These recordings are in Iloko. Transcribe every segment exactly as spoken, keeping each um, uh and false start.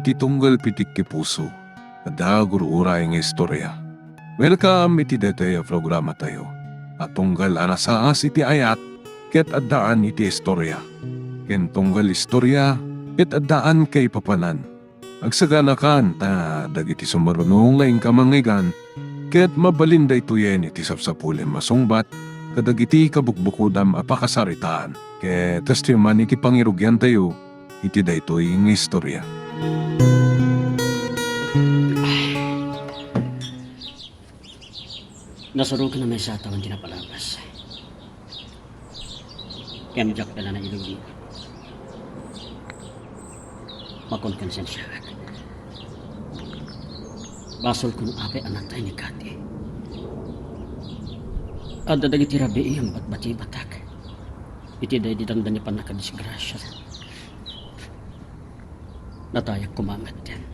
Ti tunggal pitik ti puso, adda gur-uray nga istorya. Welcome iti daytoy a programatayo a tunggal a nasaas iti ayat ket addaan iti istorya, ken tunggal istorya ket addaan kaipapanan. Agsaganakan ta dagiti sumaruno nga inka mangngeggan ket mabalin daytoyen iti sapsapulem a sungbat kadagiti kabukbukodam a pakasaritaan. Ket kastoy man iti pangirugiantayo iti daytoy nga istorya. Nasuroken a maysa a tawen ti napalabas. Ngem diak pay la nailiwliwa. Makon, konsensiaak. Basolko no apay a natay ni Kati. Adda dagiti rabii a batbatibatak iti daydi dandani pannakadisgrasia. Natayak koma metten.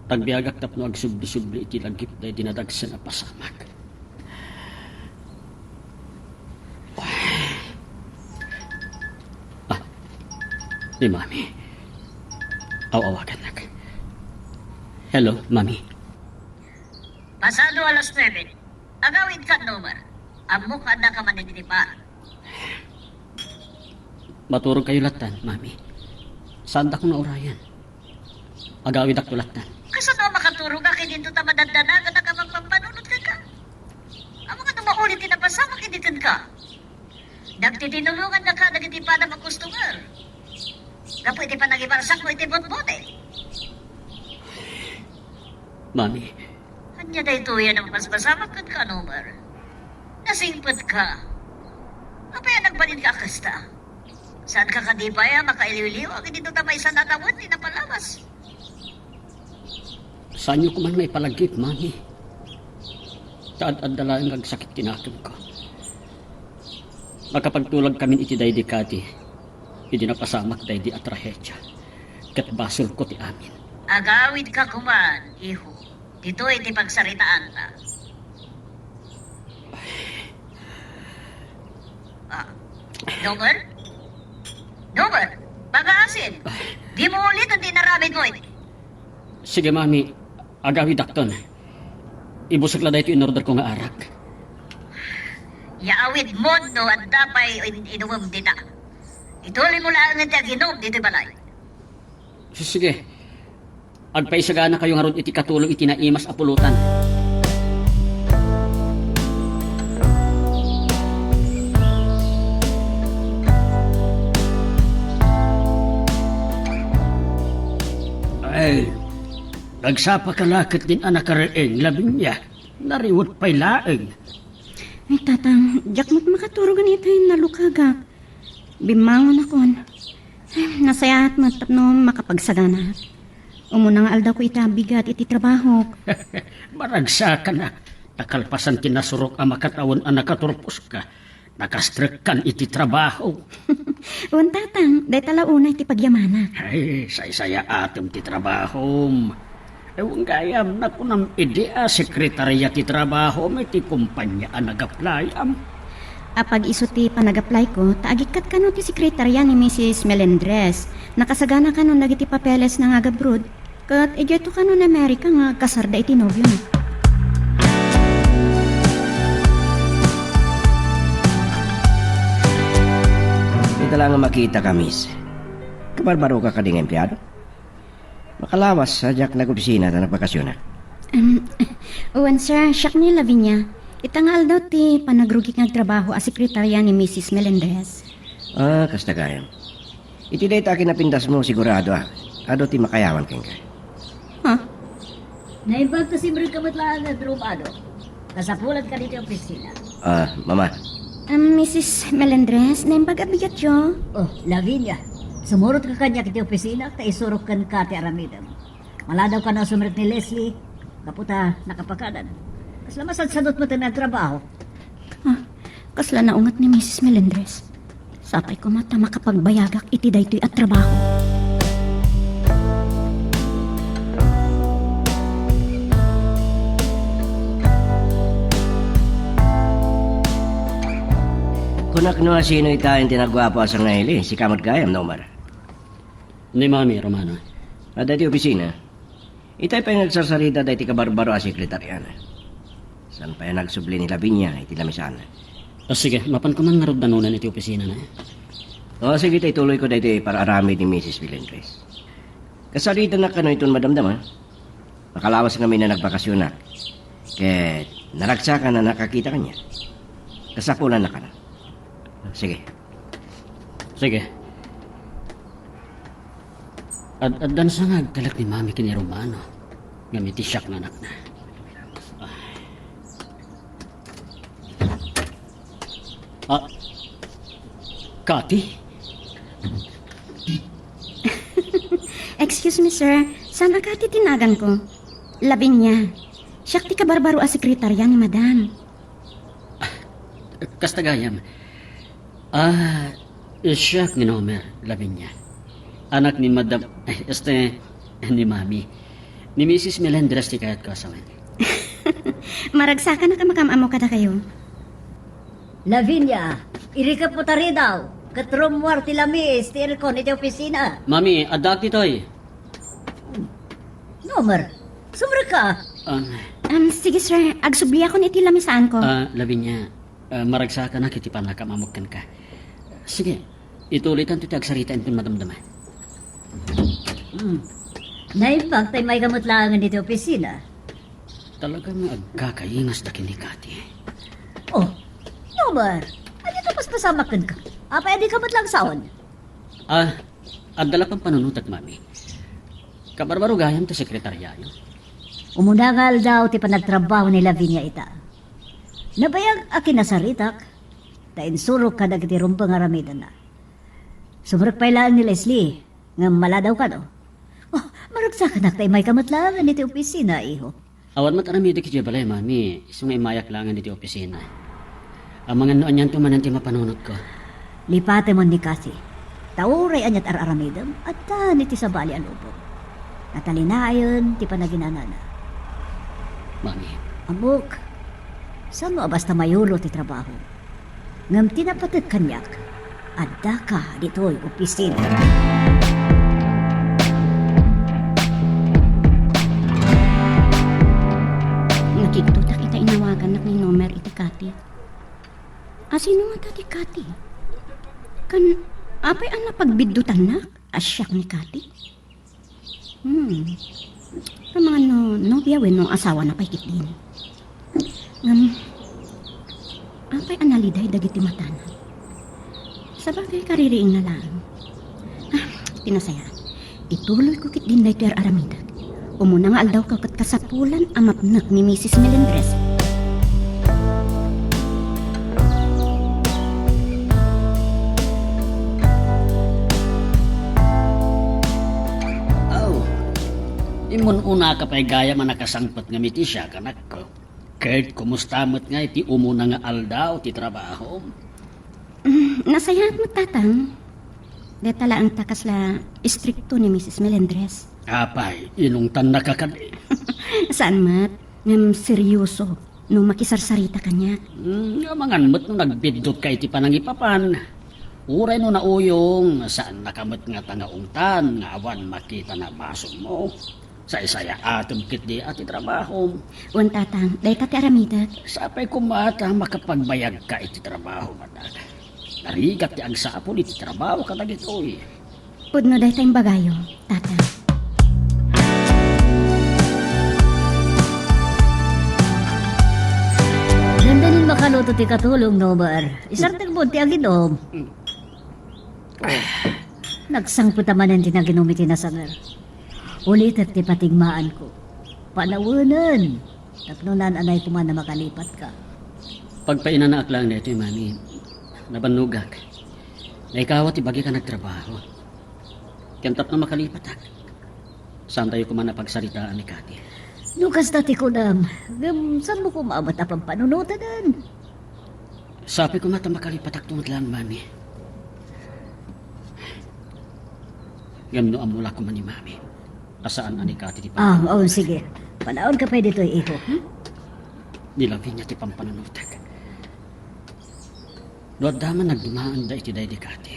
Agbiagak tapno agsubli-subli iti lagip daydi nadagsen a pasamak. Ah, ni Mami. Aw-awagannak. Hello, Mami. Pasado alas nuebe. Agawidka, Nomer. Ammok nga addaka manen iti bar. Maturogkayo lattan, Mami. Saandakon nga urayan. Agawidakto lattan. Kasano a makaturogak idinto ta madadanagannak a mangpampanunot kenka? Ammom nga no maulit ti napasamak idi kenka. Dagiti tinulongannaka dagiti padam a customer. Gapu iti panangibarsakmo iti botbote. Mami. Ania daytoy a napaspasamak kenka, Nomer? Nasingpetka. Apay a nagbalinka a kasta? Saanka kadi pay a makailiwliwa ket idinto ta maysa a tawen ti napalabas? Saanyo koma nga ipalagip, Mami. Ta ad-adda laeng nga agsakit ti nakemko. Nakapagtulagkamin iti daydi Kati idi napasamak daydi a trahedia. Ket basolko ti amin. Agawidka koman, iho. Ditoy ti pagsaritaanta. Ah, Nomer? Nomer, pagaasin. Dimo ulitan ti inaramidmo iti. Sige, Mami. Agawidakton. Ibusek la daytoy inorderko nga arak. Yaawidmon no adda pay in-, inumem dita. Ituloymo laengen ti aginom ditoy balay. Sige. Agpaisaganakayo ngarud iti katulo iti naimas a pulotan. Ay, nagsapaka la ketdin a nakariing, Lavinia. Nariwet pay laeng. Ay, Tatang, diak met makaturog iti nalukagak. Bimmangonakon. Nasayaat met tapno makapagsaganaak. Umuna nga aldawko ita a bigat iti trabahok. Maragsakanak, ta kalpasan ti nasurok a makatawen a nakaturposka, nakastrekkan iti trabaho. Wen, Tatang, dayta la unay ti pagyamanak. Ay, saysayaatem ti trabahom. Wen gayam, nakunam idi a sekretaria ti trabahom iti kompania a nag-applyam. Apag isu ti panag-applyko, ta agikkat kano ti sekretaria ni Misis Melendres. Nakasagana kano dagiti papeles nga agabroad, ket idiayto kano ni America nga agkasarda iti nobiona. Ita la nga makitaka, miss. Kabarbaroka kadi nga empleado? Makalawas a diak nag-opisina ta nagbakasionak. Em, wen, sir, siak ni Lavinia. Ita nga aldaw ti panagrugik nga agtrabaho a sekretaria ni Misis Melendres. Ah, kasta gayam. Iti dayta a kinapindasmo, sigurado a adu ti makayawan kenka. Ha? Naimbag ta simrek ka met laeng nga drumado. Kasapulan ka ditoy opisina. Ah, Mama. Em, Misis Melendres, naimbag a bigatyo? Oh, Lavinia, sumurotka kaniak iti opisina ta isurok kenka ti aramidem. Maladaw kano a sumrek ni Leslie, gapu ta nakapakadan. Kasla masadsadot met ti nagtrabaho. Ah, kasla naunget ni Misis Melendres. Sapay koma ta makapagbayagak iti daytoy a trabaho. Kunak no asino itaen ti naguapo a sangaili, sika met gayam, Nomer. Ni Mami, Romano. Adda iti opisina. Itay pay nga agsarsarita daytoy kabarbaro a sekretariana. Saan pay a nagsubli ni Lavinia iti lamisaan? Ah, sige, mapan ko man ngarud danunan iti opisina na. O, sige, ta ituloyko daytoy para aramid ni Misis Melendres. Kasaritanak kano iton madamdama? Makalawas ngamin a nagbakasionak. Ket naragsakan a nakakita kaniak. Kasapulan na kano. Sige. Sige. Ad-addan sa nga agtalek ni Mami ken ni Romano. Ngem iti siak nga anakna. Ah, Kati? Excuse me, sir. Saan a Kati ti naganko? Lavinia. Siak ti kabarbaro a sekretaria ni Madam. Kasta gayam. Ah, siak ni Nomer, Lavinia. Anak ni Madam, eh, este, ni Mami. Ni Misis Melendres ti kayatko a sawen. Maragsakan a makam-ammo kadakayo. Lavinia, irikepmo ta ridaw, ket rummuar ti lamis ti aircon iti opisina. Mami, addaak ditoy. Nomer, sumrekka. Um, Um, sige, sir. Agsubliakon iti lamisaanko. Ah, Lavinia, ah, maragsakanak iti pannakam-ammok kenka. Sige, ituloytanto ti agsarita inton madamdama. Hmm. Naimbag ta immayka met laengen iti opisina. Talaga nga agkakaingasda ken ni Kati. Oh, Nomer, ania ti paspasamak kenka? Apay a dika met laeng sawen? Ah, adda la pampanunotek, Mami. Kabarbaro gayam ti sekretariayo. Umuna nga aldaw ti panagtrabaho ni Lavinia ita. Nabayag a kinasaritak, ta insurok kadagiti rumbeng a aramidenna. Sumrek pay laeng ni Leslie, ngem maladaw kano. Oh, maragsakanak ta immayka met laengen iti opisina, iho. Awan met aramidek idiay balay, Mami, isu nga immayak laengen iti opisina. Amangan no anianto manen ti mapanunotko. Lipatemon ni Kati. Ta uray ania ti ar-aramidem, addan iti sabali a lubong. Natalinaen ti panaginanana. Mami. Ammok, saan no a basta mayulo ti trabaho? Ngem ti napatek kaniak, addaka ditoy opisina. Nakigtotak ita inawagannak ni Nomer iti Kati. Asino ngata ti Kati? Kan, apay a napagbiddutannak a siak ni Kati? Hmm. Amangan no nobia wenno asawana pay ketdin. Ngem, apay a naliday dagiti matana? Sabagay, kaririingna laeng. Ah, ti nasayaat. Ituloyko ketdin daytoy ar-aramidek. Umuna nga aldawko ket kasapulan a mapnek ni Misis Melendres. Aw, immun-unaka pay gayam a nakasangpet ngem iti siak, anakko. Ket kumusta met ngay ti umuna nga aldaw ti trabahom? Mm, nasayaat met, Tatang. Dayta laeng ta kasla istrikto ni Misis Melendres. Apay, inungtannaka kadi? Saan met, ngem seryoso no makisarsarita kaniak. Mm, amangan met no nagbiddutka iti panangipapan. Uray no nauyong, saannaka met ngata nga ungtan nga awan makita a basommo. Saysayaatem ketdi a ti trabahom. Wen, Tatang, dayta ti aramidek. Sapay koma ta makapagbayagka iti trabahom, anak. Narigat ti agsapul iti trabaho kadagitoy. Pudno dayta imbagayo, Tatang. Dandanin makaluto ti katulong, Nomer. Isartek mo ti aginom. Mm. Nagsangpet a manen ti naginum iti nasanger. Ulitek ti patigmaanko. Panawenen, tapno naan-anay koma a makalipatka. Pagpainanaak laeng daytoy, Mami. Nabannogak. Naikawa ti bagik a nagtrabaho. Ken tapno makalipatak, saantayo koma a pagsaritaan ni Kati. No kasta ti kunam, ngem saanmo koma met a pampanunotanan? Sapay koma ta makalipatakto met laeng, Mami. Ngem no ammo la koma ni Mami a saan a ni Kati ti Ah, pagpapatay. Oo, sige. Panaonka pay ditoy, iho, hmm? Ni Lavinia ti pampanunotek. No adda man nagdumaenda iti daydi Kati,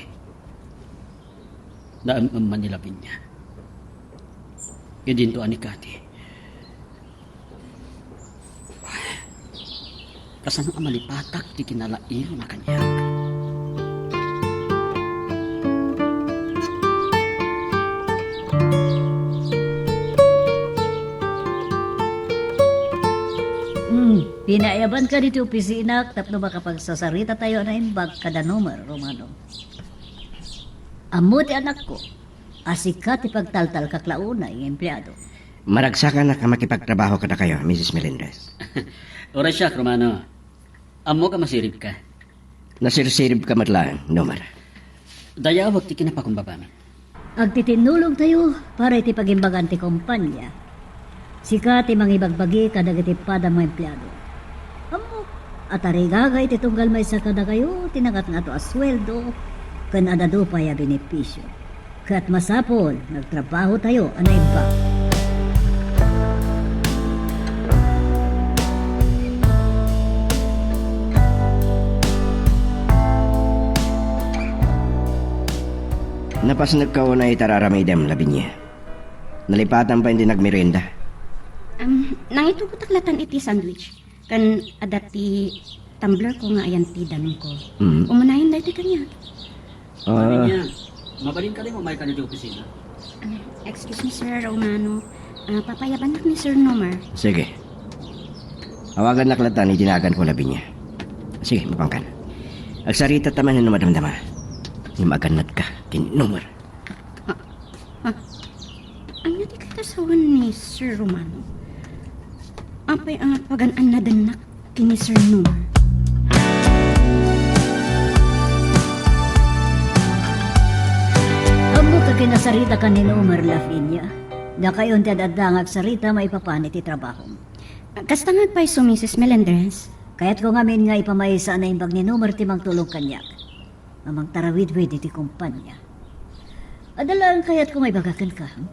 Naem-em man ni Lavinia. Idinto a ni Cathy. Kasano a malipatak ti kinalairona kaniak? Hmm, pinaayabanka ditoy opisinak tapno makapagsasaritatayo a naimbag kada numer, Romano. Ammo ti anakko a sika ti pagtaltalkak la unay nga empleado. Maragsakanak a makipagtrabaho kadakayo, Misis Melendres. Uray siak, Romano. Ammok a masiribka. Nasirsiribka met laeng, Nomer. Dayawek ti kinapakumbabami. Agtitinnulogtayo para iti pagimbagan ti kompania. Sika ti mangibagbagi kadagiti padam nga empleado. Ammok a tarigagay ti tunggal maysa kadakayo ti nangatngato a sueldo ken adda dua pay a benepisio. Ket masapul nga agtrabahotayo a naimbag. Napasnekka unay iti ar-aramidem, Lavinia. Nalipatan pay ti nagmerienda. Am, nangitugotak latan iti sandwich. Ken adda ti tumbler ko nga ayan ti danumko. Mm. Umunayen daytoy kaniak. Ah. Lavinia, mabalinka diay umaykan iti opisina? Ah, excuse me, Sir Romano. Ah, papayabannak ni Sir Nomer. Sige. Awagannak latan iti naganko, Lavinia. Sige, mapanka. Agsaritata manen no madamdama. Ngem agannadka ti Nomer. Ah, ah. Ania ti katasawan ni Sir Romano? Apay a pagan-annadannak ken ni Sir Nomer? Ammok a kinasaritakan ni Nomer, Lavinia. Dakayon ti ad-adda nga agsarita maipapan iti trabahom. Kasta nga agpayso, Misis Melendres. Kayatko ngamin nga ipamaysa a naimbag ni Nomer ti mangtulong kaniak. nga mangtarawidwid iti kompania. Adda laeng kayatko nga ibaga kenka, hmm?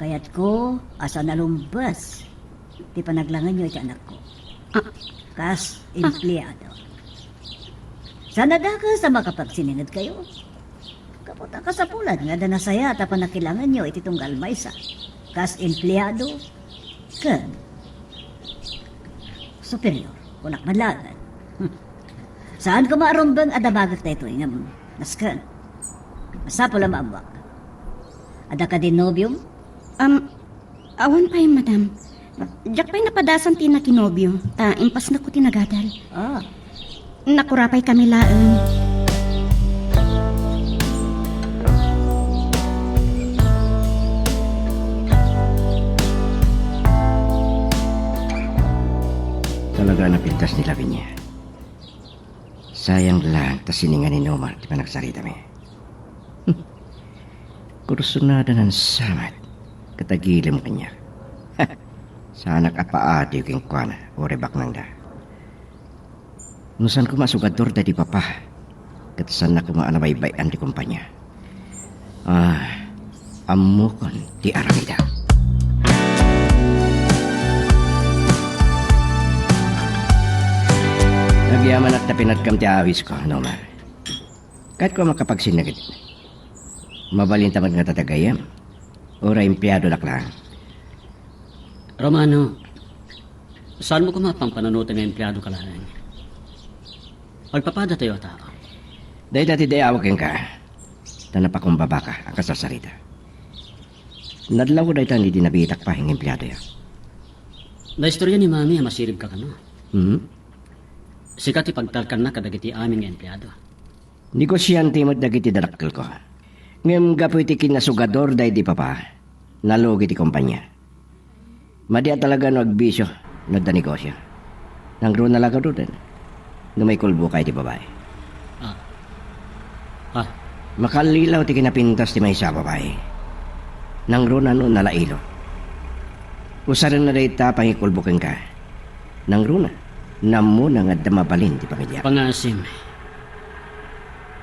Kayatko a saan a lumbes ti panaglangenyo iti anakko. Ah. Kas empleado. Saan a dakes a makapagsiningedkayo. Gapu ta kasapulan nga adda nasayaat a panakilangenyo iti tunggal maysa. Kas empleado, ken superior, kunak man laeng. Hmm. Saan koma a rumbeng a damagek daytoy ngem nasken. Masapul a maammuak. Adda kadi nobiom? Am, awan pay, madam. Diak pay napadasan ti nakinobio, ta impasnekko ti nagadal. Ah. Nakurapaykami laeng. Talaga a napintas ni Lavinia. Sayang lang ta sininga ni Nomer ti panagsaritami. Kursunada nan samat ket agilem kaniak. Saanak a paadiyo kenkuana, uray baknangda. No saan koma a sugador daydi papa, ket saanna koma a nabaybay-an ti kompania. Ah, ammokon ti aramida. Agyamanak ta pinatkam ti awisko, Nomer. Kayatko a makapagsinnaget. Mabalinta met nga tatagayem. Uray empleadodak laeng. Romano, saanmo koma a pampanunoten nga empleadoka laeng. Agpapadatayo a tao. Dayta ti dayawek kenka, ta napakumbabaka a kasarsarita. Nadlawko dayta idi nabiitak pay nga empleadoyo. Naistorya ni Mami a masiribka kano. Hmm? Sika ti pagtalkanna kadagiti amin nga empleado. Negosiante met dagiti dadakkelko. Ngem gapu iti kinasugador daydi papa, nalugi ti kompania. Madi a talaga no agbisio no adda negosio. Nangruna la garuden no maikulbokay ti babai. Ah. Ah. Makallilaw ti kinapintas ti maysa a babai. Nangruna no nalailo. Usarenna dayta pangikulbo kenka. Nangruna, nammona nga adda mabalin ti pamiliak. Pangasim.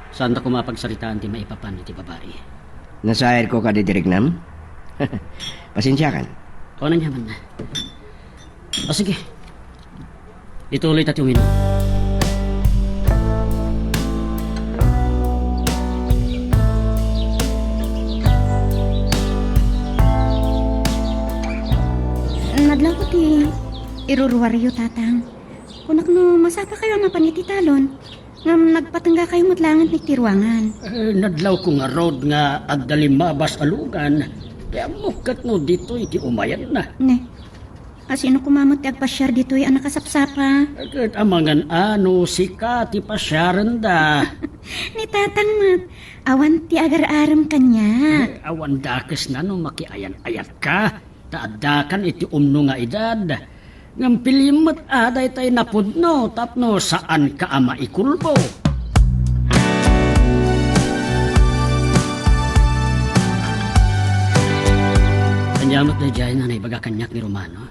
Saanta koma a pagsaritaan ti maipapan iti babai. Nasayadko kadi ti riknam? Pasensiakan. Awan aniamanna. O sige. Ituloyta ti uminom. Iruruaryo, Tatang. Kunak no masapakayo a mapan iti talon, ngem nagpatenggakayo met laengen iti ruangan. Eh, nadlawko ngarud nga adda limmabas a lugan. Ti ammok ket no ditoy ti umayenna. Ne, asino koma met ti agpasiar ditoy a nakasapsapa? Eh, ket amangan a no sika ti pasiarenda. Ni Tatang met, awan ti agar-arem kaniak. Eh, awan dakesna no makiayan-ayatka. Ta addakan iti umno nga edad. Ngem piliem met a daytay napudno tapno saanka a maikulbo. Ania met daydiay nga naibaga kaniak ni Romano?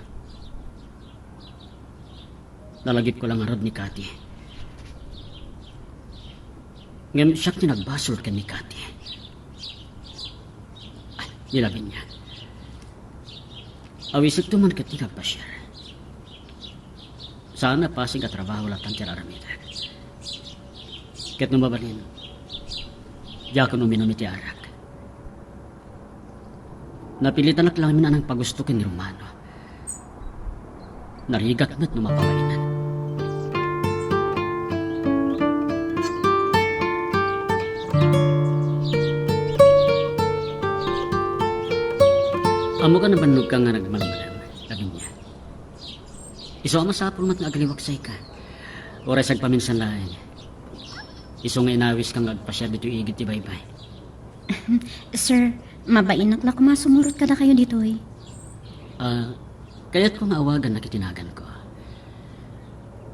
Nalagipko la ngarud ni Cathy. Ngem siak ti nagbasol ken ni Cathy. Ay, ni Lavinia. Awisekto man ket ti nagpasiar. Saan a pasig a trabaho latta ti ar-aramidek. Ket no mabalin, diakon uminum iti arak. Napilitanak laengen a nangpagusto ken ni Romano. Narigat met no mapabainan. Ammok a nabannogka nga nagmalmalem, Lavinia. Isu a masapul met nga agaliwaksayka. Uray sagpaminsan laeng. Isu nga inawiska nga agpasiar ditoy igid ti baybay. Sir, mabainak la koma sumurot kadakayo ditoy. Ah, kayatko nga awagannak iti naganko.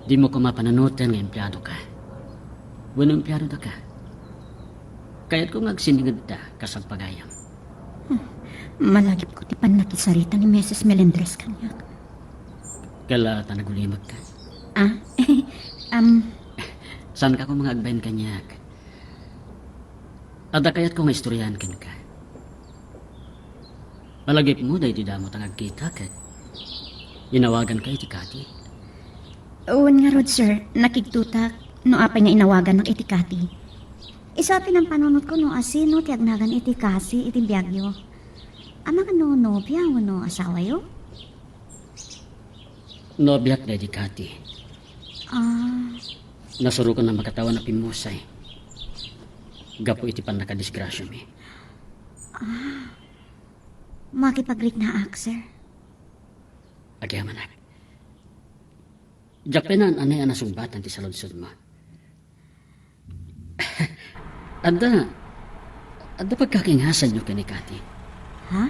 Dimo koma pananutan nga empleadoka. Wenno empleadodaka. Kayatko nga agsiningedta kas agpagayam. Hmm, malagipko ti pannakisarita ni Misis Melendres kaniak. Kala ta nagulimekka? Ah, am, Saanka koma nga agbain kaniak? Adda kayatko nga istoriaen kenka. Malagipmo daydi damo ta nga agkita ket inawaganka iti Cathy? Wen ngarud, sir, nakigtotak no apay nga inawagannak iti Cathy. Isu a pinampanunotko no asino ti agnagan iti Cathy iti biagyo. Amangan no nobia wenno asawayo? Nobiak daydi Cathy. Ah. Nasurokan a makatawan a pimmusay gapu iti pannakadisgrasiami. Ah. Makipagriknaak, sir. Agyamanak. Diak pay naan-anay a nasungbatan ti saludsodmo. Adda, adda pagkakingasanyo ken ni Cathy? Ha?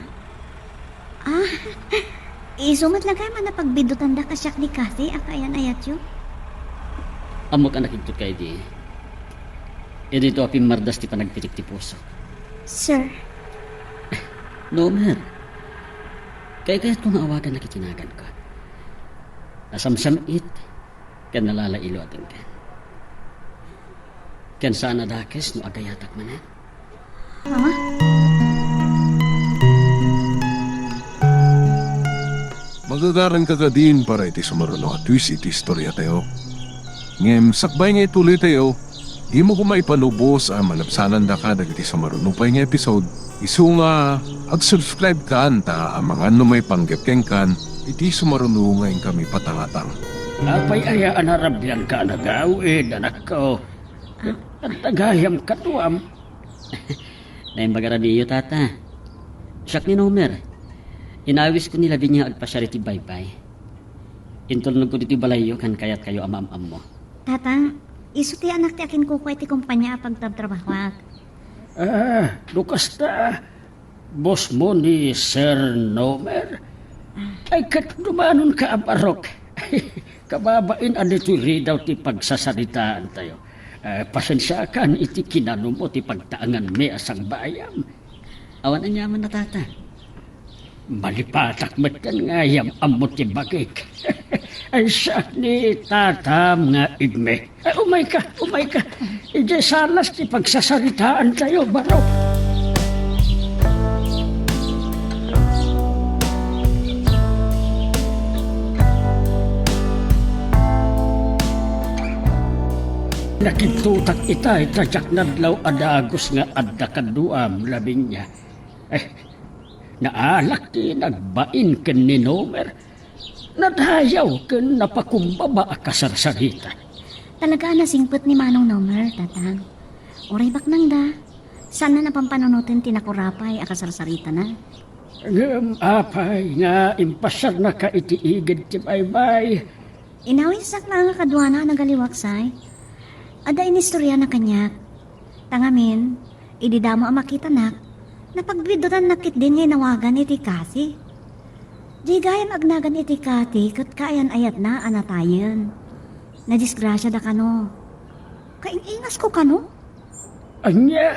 Ah, isu met la gayam a napagbiddutanda kasiak ni Cathy a kaayan-ayatyo? Ammok a nakigtotka idi. Idi to a pimmardas ti panagpitik ti pusok. Sir. Nomer. Kaykayatko nga awagannak iti naganko. Nasamsam-it ken nalalailo a denggen. Ken saan a dakes no agayatak manen. Magagaranka kadin para iti sumaruno a twist iti istoriatayo. Ngem sakbay nga ituloytayo, dimo koma ipalubos a malabsanandaka dagiti sumaruno pay nga episode. Isu nga, ag-subscribe kan ta amangan no maipanggep kenkan iti sumaruno nga inkami patangatang. Apay aya a narabianka a nagawid, anakko? Ah. Agtagayam katuam. Naimbag a rabiyo, Tata. Siak ni Nomer. Inawisko ni Lavinia agpasiar iti baybay. Intulnogko ditoy balayyo ken kayatkayo a maam-ammo. Tata, isu ti anak ti akinkukua iti kompania a pagtrabtrabahoak. Ah, no kasta, boss mo ni Sir Nomer? Ay, ket dumanonka a barok. Kababain a ditoy ridaw ti pagsasaritaantayo. Eh, pasensiakan iti kinanumo ti pagtaenganmi a sangbayam. Awan aniaman a, Tata. Malipatak metten nga yam-ammo ti bagik. Ay, siak ni tatam nga igmi. Ay, umayka, umayka. Idiay salas ti pagsasaritaantayo, barok. Nakigtotak itay ta diak nadlaw a dagus nga adda kaduam, Lavinia. Eh, naalak ti nagbain ken ni Nomer. Nadayaw ken napakumbaba a kasarsarita. Talaga a nasingpet ni Manong Nomer, Tatang. Uray baknangda, saan a napampanunoten ti nakurapay a kasarsaritana. Ngem apay nga impasiarnaka iti igid ti baybay? Inawisak laeng a kaduana a nagaliwak, say. Adda inistoriana kaniak. Ta ngamin, idi damo a makitanak, napagbidutannak ketdin nga inawagan iti Kathy. Diay gayam agnagan iti Kathy ket kaayan-ayatna a natayen. Nadisgrasiada kano. Kaing-ingasko kano? Ania?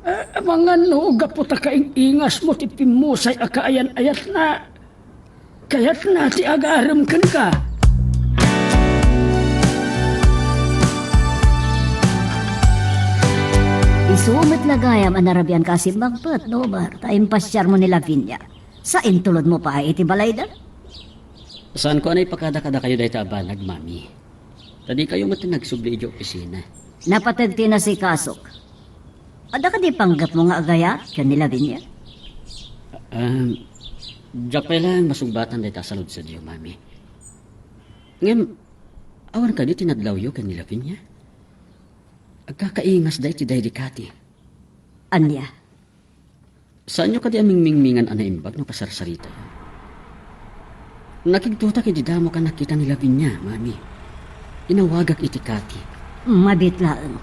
A-, amangan no gapu ta kaing-ingasmo ti pimmusay a kaayan-ayatna. Kayatna ti agarem kenka. Isu met la gayam a narabianka a simmangpet, Nomer, ta impasiarmo ni Lavinia. Sa intulodmo pay iti balayda? Saanko a naipakada kadakayo dayta a banag, Mami. Ta dikayo met nagsubli idiay opisina. Napateg ti inasikasok. Adda kadi panggepmo nga agayat ken ni Lavinia? Ah, diak pay laeng masungbatan dayta a saludsidyo, Mami. Ngem, awan kadi ti nadlawyo ken ni Lavinia? Agkakaingasda iti daydi Kathy. Ania? Saanyo kadi a mingmingmingan a naimbag no kasarsaritana? Nakigtotak idi damok a nakita ni Lavinia, Mami. Inawagak iti Kathy. Mabiit laeng.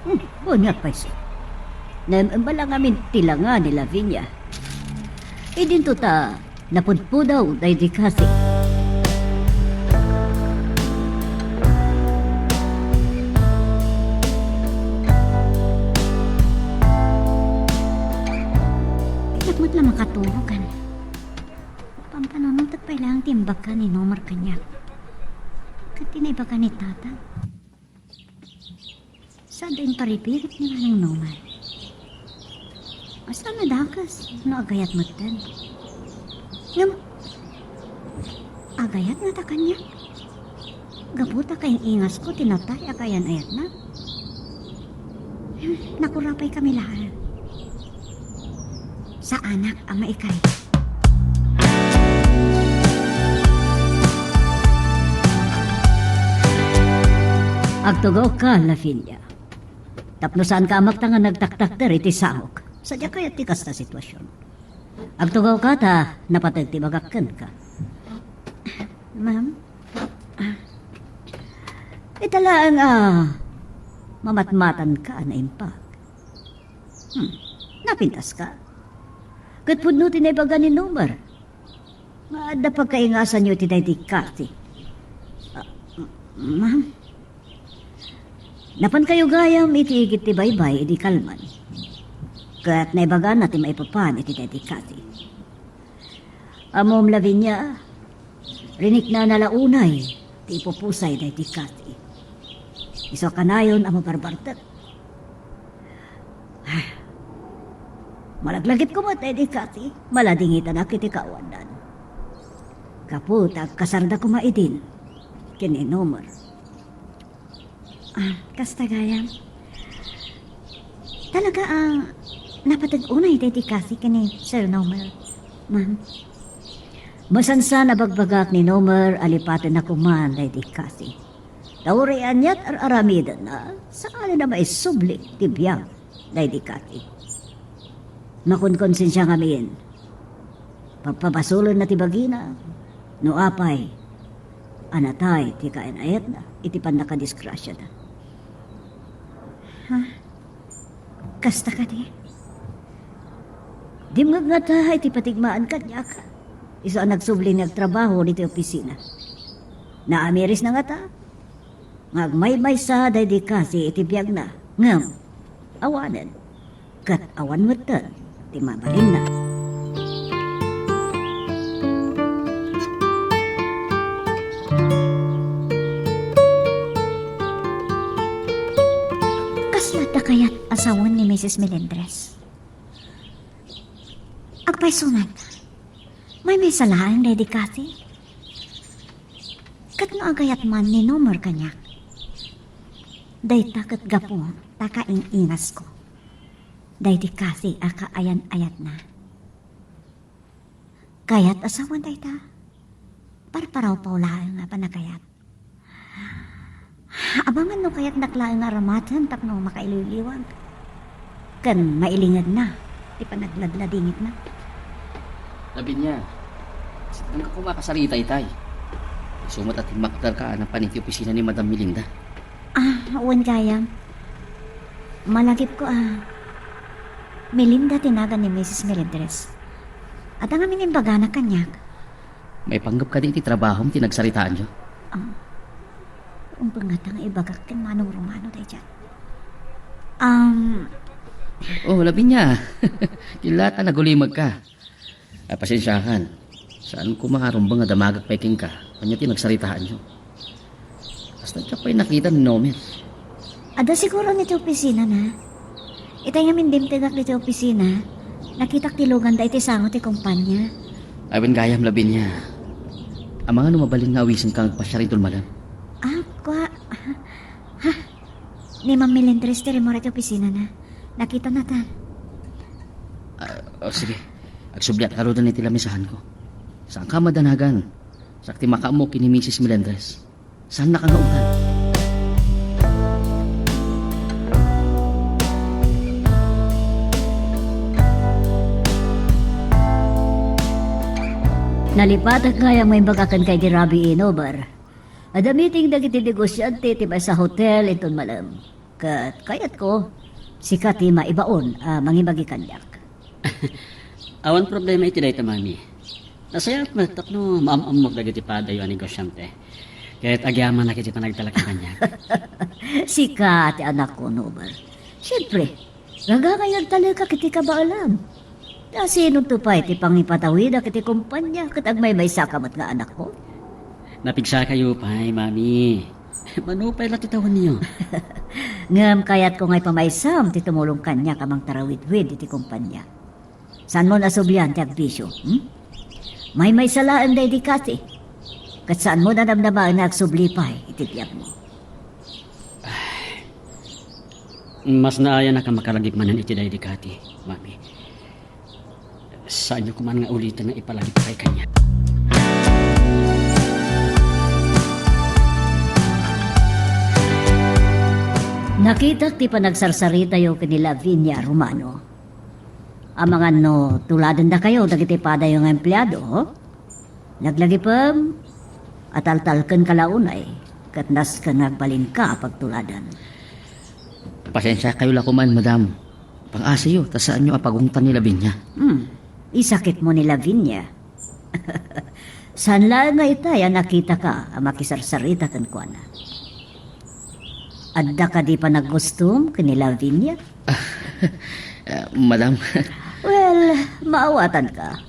Hmm, bungat pay siya. Naem-embala ngamin ti langa ni Lavinia. Idinto ta napudpudaw daydi Kathy. Diak met la makatulogan. Pampanunotek pay laeng ti imbagka ni Nomer kaniak. Ket ti naibaga ni Tatang. Saan a imparipirit ni Manong Nomer. Saan a dakes no agayat metten. Ngem, agayat ngata kaniak? Gapu ta kaing-ingasko ti natay a kaayan-ayatna. Hmm, nakurapay kami laeng. Saanak a maikari. Agtugawka, Lavinia. Tapno saanka a makta nga nagtaktakder iti sangok. Sadiak kayat ti kasta a sitwasion. Agtugawka ta napateg ti ibagak kenka. Ma'am? Ah. Ita laeng a mamatmatanka a naimbag. Hmm. Napintaska. Ket pudno ti naibaga ni Nomer. Nga adda pagkaingasanyo iti daydi Kathy. Ah, m-, ma'am? Napankayo gayam iti igid ti baybay idi kalman. Ket naibagana ti maipapan iti daydi Kathy. Ammom, Lavinia, riniknana la unay ti ipupusay daydi Kathy. Isu a kanayon a mabarbartek. Malaglagipko met daydi Kathy, maladingitanak iti kaawandan. Gapu ta agkasarda koma idin ken ni Nomer. Ah, kasta gayam. Talaga a napateg unay daydi Kathy ken ni Sir Nomer, ma'am. Masansan a bagbagak ni Nomer a lipatenna koma daydi Kathy. Ta uray aniat ar-aramidenna, saan a maisubli ti biag daydi Kathy. Makonkonsensia ngamin. Pagpabasolenna ti bagina, no apay a natay ti kaayan-ayatna iti pannakadisgrasiada. Ha? Kasta kadi? Dimngeg ngata iti patigmaan kaniak. Isu a nagsubli nga agtrabaho ditoy opisina. Naamirisna ngata nga agmaymaysa daydi Kathy iti biagna, ngem awanen, ket awan metten ti mabalinna. Kasla adda kayat a sawen ni Misis Melendres? Agpayso man, maymaysa laeng daydi Kathy. Ket no agayat man ni Nomer kaniak, dayta ket gapu ta kaing-ingasko daydi Kathy a kaayan-ayatna. Kayat a sawen dayta? parparawpaw laeng a panagayat. Abangan no kayatnak laeng nga aramaten tapno makailiwliwag ken mailingedna ti panagladladingitna. Lavinia, saan ka koma kasarita itay? Isu met a timmakderka a napan iti opisina ni Madam Melinda. Ah, wen gayam. Malagipko a Melinda ti nagan ni Misis Melendres. Adda ngamin imbagana kaniak. Maipanggep kadi iti trabahom ti nagsaritaanyo? Ah, umbengngata nga ibagak ken Manong Romano daydiay. Um, Oh, Lavinia. Killa ta nagulimegka. Ah, pasensiakan. Saan koma a rumbeng a damagek pay kenka. Ania ti nagsaritaanyo? Kasta diak pay nakita ni Nomer. Adda siguro iti opisina na. Itay ngamin dimtegak iti opisina, nakitak ti luganda iti sango ti kumpanya. Awen gayam, Lavinia. Amangan no mabalin nga awisenka nga agpasiar inton malem. Ah, kua. Ha? Ni Ma'am Melendres ti rimmuar iti opisina na. Nakita na ta. Ah, oh, sige. Agsubliak ngaruden iti lamisaanko. Saanka madanagan. Sakti makaammo ken ni Misis Melendres. Saannaka nga utan. Nalipatak gayam nga imbagak kenka idi rabii, Nomer. Adda meeting dagiti negosiante ti maysa a hotel inton malem. Ket kayatko, sika ti maibaon a mangibagi kaniak. Awan problema iti dayta, Mami. Nasayaat met tapno maam-ammok dagiti padayo a negosiante. Ket agyamanak iti panagtalek kaniak. Sika ti anakko, Nomer. Siempre, gagangay nga agtalekak iti kabaelam. Ta sinonto pay ti pangipatawidak iti kumpanya ket agmaymaysaka met nga anakko? Napigsakayo pay, Mami. Mano pay la ti tawenyo? Ngem kayatko nga ipamaysam ti tumulong kaniak a mangtarawidwid iti kumpanya. Saanmon a sublian ti agbisio, hmm? Maymaysa laeng daydi Cathy. Ket saanmon a namnamaen nga agsubli pay iti biagmo. Mas naayanak a makalagip manen iti daydi Cathy, Mami. Saanyo koman nga uliten nga ipalagip pay kaniak. Nakitak ti panagsarsaritayo ken ni Lavinia Romano. Amangan no tuladendakayo dagiti padayo nga empleado, ho? Laglagipem, ataltalkenka la unay, ket nasken nga agbalinka a pagtuladan. Pasensiakayo la koman, madam. Pang-asiyo, ta saanyo a pagungtan ni Lavinia. Hmm, isakitmo ni Lavinia. Saan laeng nga itay a nakitaka a makisarsarita kenkuana. Adda kadi panagustom ken ni Lavinia? Ah, madam. Well, maawatanka.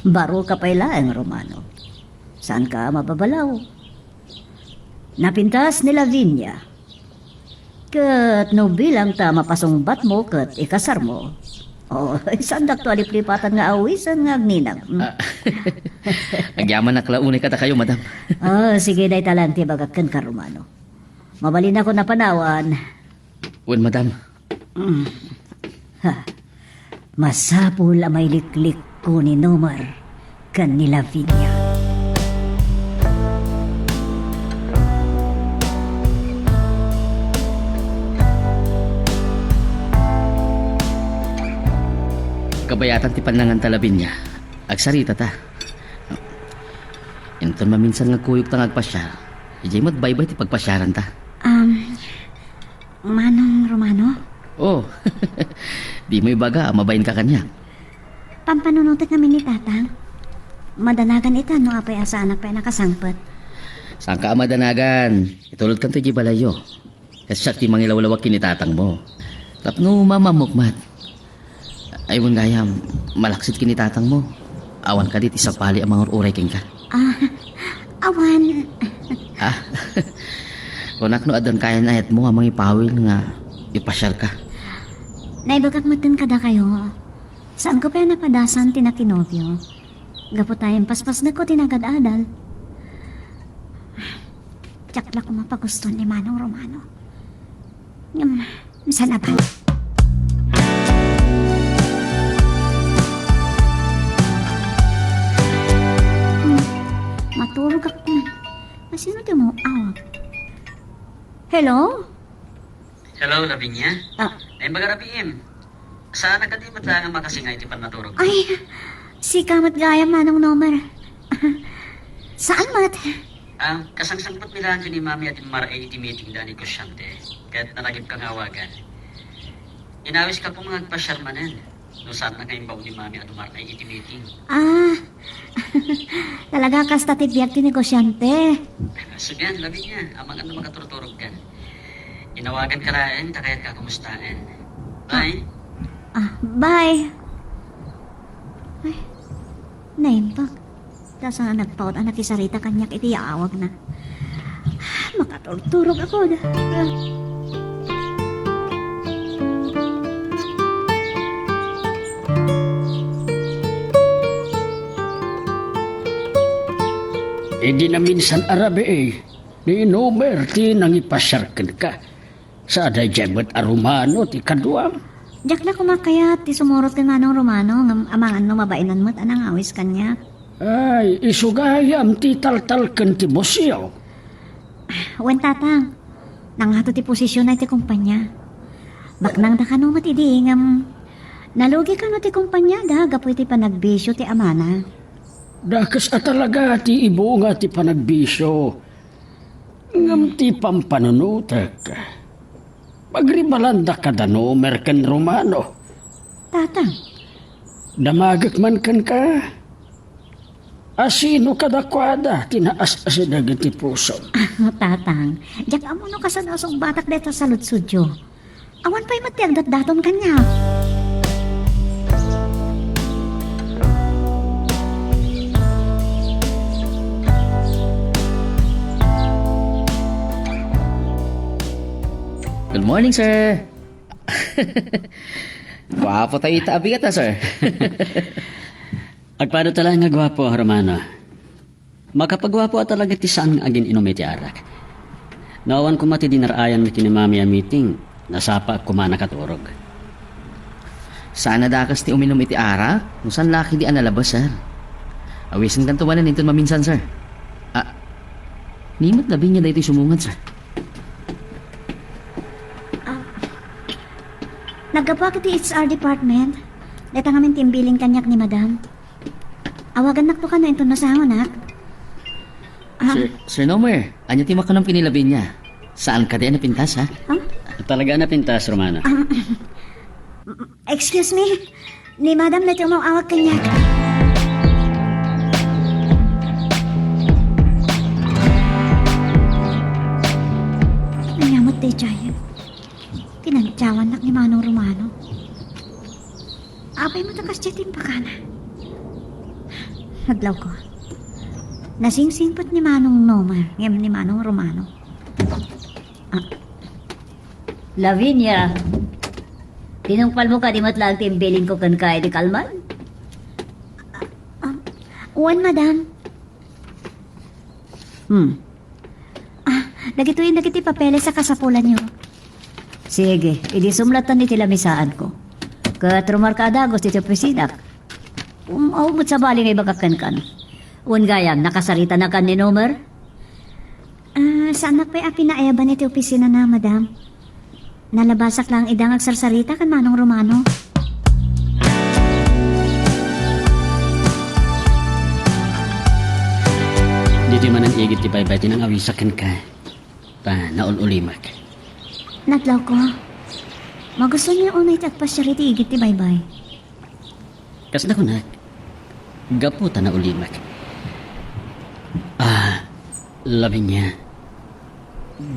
Baroka pay laeng, Romano. Saanka a mababalaw. Napintas ni Lavinia. Ket no bilang ta mapasungbatmo ket ikasarmo, oh, saandakto a liplipatan nga awisen nga agninang. Hmm. Ah, agyamanak la unay kadakayo, madam. Oh, sige, dayta laeng ti ibagak kenka, Romano. Mabalinakon a panawan. Wen, madam. Mm. Ha. Masapul a mailiklikko ni Nomer ken ni Lavinia. Kabayatan ti pannanganta, Lavinia. Agsaritata. Inton maminsan nga kuyogta nga agpasiar, idiay met baybay ti pagpasiaranta. Um, Manong Romano? Oh, dimo ibaga a mabainka kaniak. Pampanunotek ngamin ni Tatang. Madanagan ita no apay a saanak pay a nakasangpet. Saanka a madanagan? Itulodkanto idiay balayyo. Ket siak ti mangilawlawag ken ni tatangmo. Tapno mamammok met. Ay, wen gayam, malaksid ken ni tatangmo. Awan kadi ti sapali a mangur-uray kenka. Ah, awan. Ah, kunak no addan kayat-ayatmo a mangipawil nga ipasiarka. Naibagak metten kadakayo. Saanko pay a napadasan ti nakinobio. Gapu ta impaspasdekko ti nagad-adal. Diak la koma paguston ni Manong Romano. Ngem, saan a bale? Hmm, maturog ak Hello? Hello, Lavinia. Ah. Naimbag a rabiim. Saan a kadi met laeng a makasinga iti pannaturog? Ay, sika met gayam, Manong Nomer. Saan met? Ah, kasangsangpet mi laeng ken ni Mami a dimmar-ay iti meeting da ni Negosyante, ket nalagipka nga awagan. Inawiska koma nga agpasiar manen. No saan nga imbaw ni Mami a dumar-ay iti meeting. Ah, talaga kasta ti biag ti negosyante. Sugian, Lavinia, amangan no makaturturogkan. Inawaganka laeng ta kayatka a kumustaen. Bye. Ah, bye. Ay, naimbag. Ta saan a nagpaut a nakisarita kaniak iti yaawagna. Makaturturog ako. Idi naminsan a rabii, ni Nomer ti nangipasiar kenka. Sa daydiay met a Romano ti kaduam. Diak la koma kayat ti sumurot ken Manong Romano ngem amangan no mabain met a nangawis kaniak. Ay, isu gayam ti taltalken ti bossyo. Wen, Tatang, nangato ti posisionna iti kompania. Baknangda kano met idi ngem nalugi kano ti kompaniada gapu iti panagbisio ti amana. Dakes a talaga ti ibunga ti panagbisio. Ngem ti pampanunotek, pagribalanda kada Nomer ken Romano. Tatang. Damagek man kenka. Asino kadakuada ti naas-asideg iti pusom? Ah, Tatang, diak ammo no kasano a sungbatak dayta saludsodyo. Awan pay met ti agdatdaton kaniak. Good morning, sir. Guapo tayo ita a bigat, ah, sir. Agpado ta laeng nga guapo, Romano. Makapaguapo a talaga ti saan nga agin-inum iti arak. No awan koma ti dinar-ayanmi ken ni Mami a meeting, nasapaak koma a nakaturog. Saan a dakes ti uminum iti arak? No saan la ketdi a nalabes, sir. Awisenkanto manen inton maminsan, sir. Ah, ni met Lavinia daytoy sumungad, sir. Ah, naggapuak iti H R department. Dayta ngamin ti imbilin kaniak ni Madam. Awagannakto kano inton masangonak. Ah. Sir, Sir Nomer, ania ti makanam ken ni Lavinia? Saan kadi a napintas, ha? Ah? Talaga a napintas, Romano. Ah, excuse me. Ni Madam na ti umaw-awag kaniak. Ania met daydiay? Kinantiawannak ni Manong Romano. Apay met a kasdiay ti imbagana? Adlawko. Nasingsingpet ni Manong Nomer ngem ni Manong Romano. Ah. Lavinia, tinungpalmo kadi met laeng ti imbilinko kenka idi kalman? Ah, wen, Madam. Hmm. Ah, dagitoyen dagiti papeles a kasapulanyo. Sige, idi sumlatan iti lamisaanko. Ket rumarka a dagus iti opisinak. Um, aw met sabali nga ibagak kenkan. Wen gayam, nakasaritanakan ni Nomer? Ah, saannak pay a pinaayaban iti opisinana, Madam. Nalabasak laeng ida nga agsarsarita ken Manong Romano. Ditoy manen igid ti baybay ti nangawisak kenka. Ta naul-ulimek. Nadlawko. Magusto niya unay ti agpasiar iti igid ti baybay. Kasla kunak, gapu ta naulimek. Ah, Lavinia,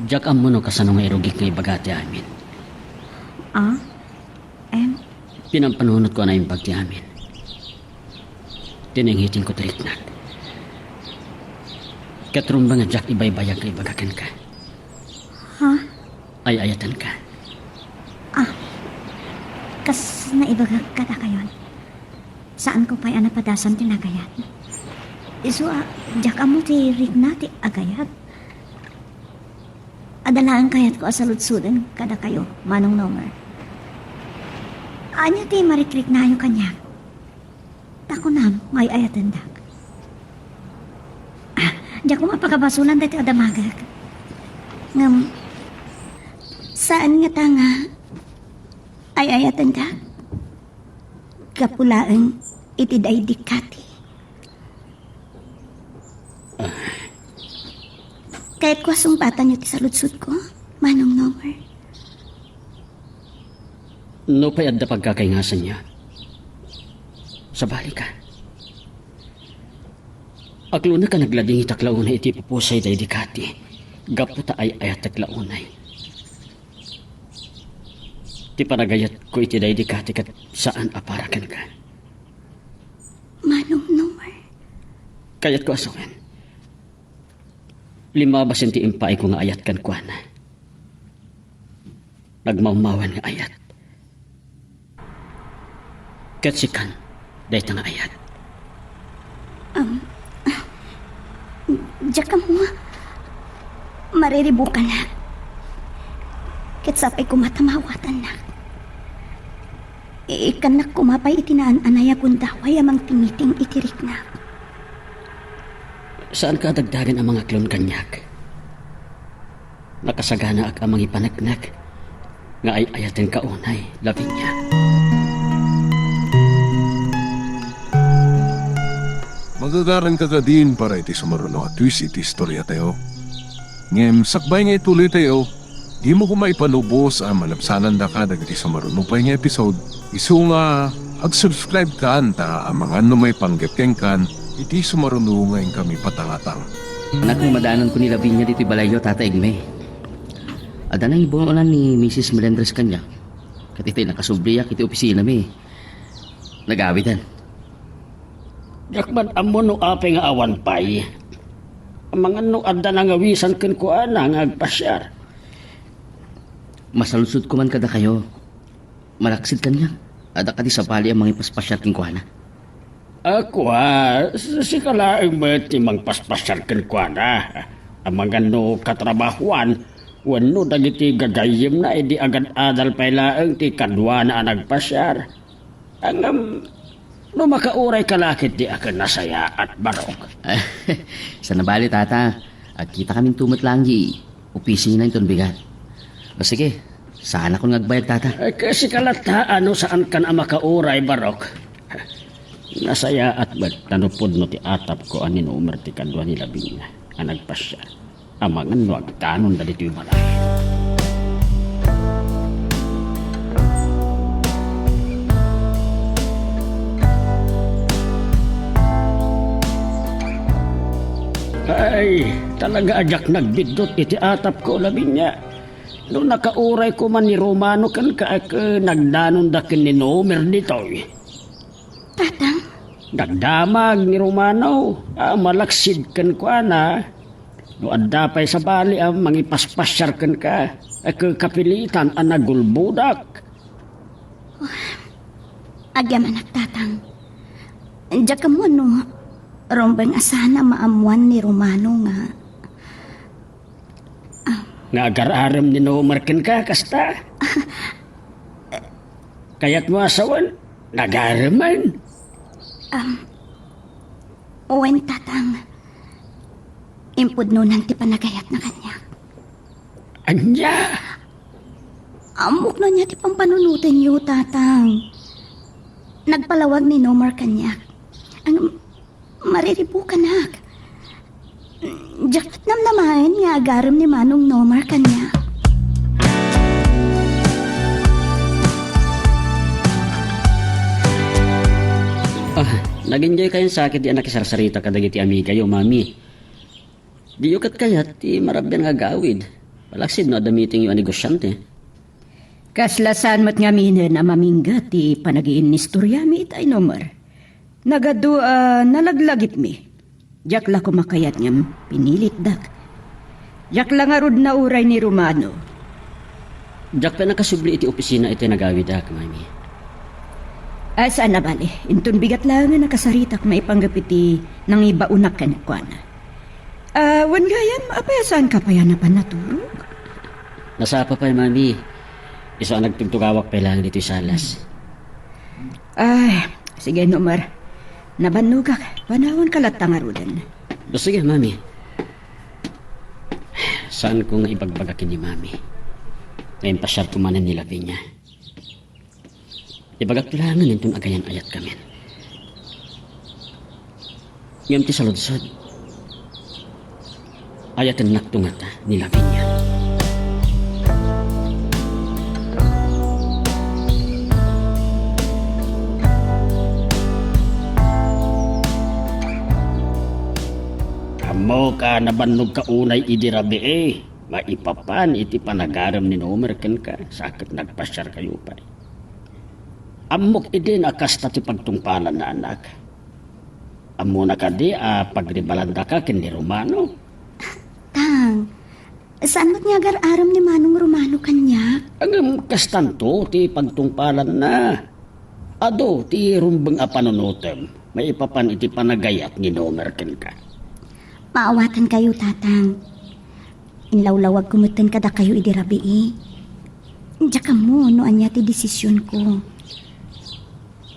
diak ammo no kasano nga irugik nga ibaga ti amin. Ah? Em? Pinampanunotko a naimbag ti amin. Tinenghitingko ti riknak. Ket rumbeng a diak ibaybayag nga ibaga kenka. Ha? Ay-ayatenka. Ah, kas naibagak kadakayon, saanko pay a napadasan ti nagayat. Isu a, diak ammo ti rikna ti agayat. Adda laeng kayatko a saludsoden kadakayo, Manong Nomer. Ania ti marikriknayo kaniak? Ta kunam nga ay-ayatendak. Ah, diak koma pagabasolan daytoy a damagek. Ngem, Saan ngata nga ay-ayatendak? Gapu laeng iti daydi kati. Kayatko a sungbatanyo ti saludsodko, Manong Nomer. Nupay adda pagkakaingasanyo, sabalika. Aglunak a nagladingitak la unay iti pupusay daydi kati, gapu ta ay-ayatek la unay. Ti panagayatko iti daydi kati ket saan a para kenka. Manong Nomer. Kayatko a sawen, limmabasin ti impaayko nga ayat kenkuana. Nagmawmawen nga ayat. Ket sikan, dayta nga ayat. Um, diak ammo. Mariribukanak. Ket sapay koma ta maawatannak. Ikkannak koma pay iti naan-anay a gundaway a mangtingiting iti riknak. Saanka a dagdagen a mangaklon kaniak. Nakasaganaak a mangipaneknek nga ay-ayatenka unay, Lavinia. Magagaranka kadin para iti sumaruno a twist iti istoriatayo. Ngem sakbay nga ituloytayo, dimo koma ipalubos a malabsanandaka dagiti sumaruno pay nga episode, isu nga ag-subscribe kan ta amangan no maipanggep kenkan iti sumaruno nga inkami patangatang. Anak, madanonko ni Lavinia ditoy balayyo, Tata Igme. Adda nangibunoan ni Misis Melendres kaniak. Ket itay nakasubliak iti opisinami. Nagawiden. Diak met ammo no apay nga awan pay. Amangan no adda nangawisan kenkuana nga agpasiar. Masaludsodko man kadakayo. Malaksid kaniak. Adda kadi sabali a mangipaspasiar kenkuana? A, kua, sika laeng met ti mangpaspasiar kenkuana. Amangan no katrabahuan wenno dagiti gagayyemna idi agad-adal pay laeng ti kaduana a nagpasiar. Ngem, no makaurayka la ketdi a ken nasayaat, Barok. Saan a bale, Tata. Agkitakaminto met laeng diay opisina inton bigat. O sige, saanakon nga agbayag, Tata. Eh, kasika latta, no saankan a makauray, Barok. Nasayaat met ta no pudno ti atapko a ni Nomer ti kadua ni Lavinia a nagpasiar. Amangan no agdanonda ditoy balay. Ay, talaga a diak nagbiddut iti atapko, Lavinia. No nakauray koma ni Romano kenka, a ket nagdanonda ken ni Nomer ditoy. Tatang? Nagdamag ni Romano a malaksid kenkuana. No adda pay sabali a mangipaspasiar kenka, a ket kapilitan a nagulbodak. Agyamanak, Tatang. Diak ammo no rumbeng a saan a maammoan ni Romano nga Nga agar-arem ni Nomer kenka, kasta? Kayatmo a sawen, nagaremen? Um, wen, Tatang. Impudnonan ti panagayatna kaniak. Ania? Ammok no ania ti pampanunotenyo, Tatang. Nagpalawag ni Nomer kaniak. Ang Mariribukanak. Diak met namnamaen nga agarem ni Manong Nomer kaniak. Ah, nag-enjoy kayon sakit di a nakisarsarita kadagiti amigayo, Mami. Diyo ket kayat ti marabian nga agawid. Palaksid no adda meetingyo a negosyante. Kasla saan met ngaminen a mamingga ti panagiinnistoryami itay, Nomer. Nagadu a nalaglagipmi. Diak la koma kayat ngem pinilitdak. Diak la ngarud nauray ni Romano. Diak pay nakasubli iti opisina iti nagawidak, Mami. A, saan a bale. Inton bigat laeng a nakasaritak maipanggep iti nangibaonak kenkuana. A, wen gayam, apay a saanka pay a napan naturog? Nasapa pay, Mami. Isu a nagtugtugawak pay laeng ditoy salas. Ay, sige, Nomer. Nabannogak. Panawanka latta ngaruden. O, sige, Mami. Saanko nga ibagbaga ken ni Mami. Ngem pasiarto manen ni Lavinia. Ibagakto laengen inton agayan-ayatkamin. Ngem ti saludsod, ayatennakto ngata ni Lavinia. Ammok a nabannogka unay idi rabii. Maipapan iti panagarem ni Nomer kenka, sa ket nagpasiarkayo pay. Ammok idin a kasta ti pagtungpalanna, anak. Ammona kadi a pagribalandaka ken ni Romano? Tang, saan met nga agar-arem ni Manong Romano kaniak? Ngem kastanto ti pagtungpalanna. Adu ti rumbeng a panunotem maipapan iti panagayat ni Nomer kenka. Maawatankayo, Tatang. Inlawlawagko metten kadakayo idi rabii. Diak ammo no ania ti desisionko.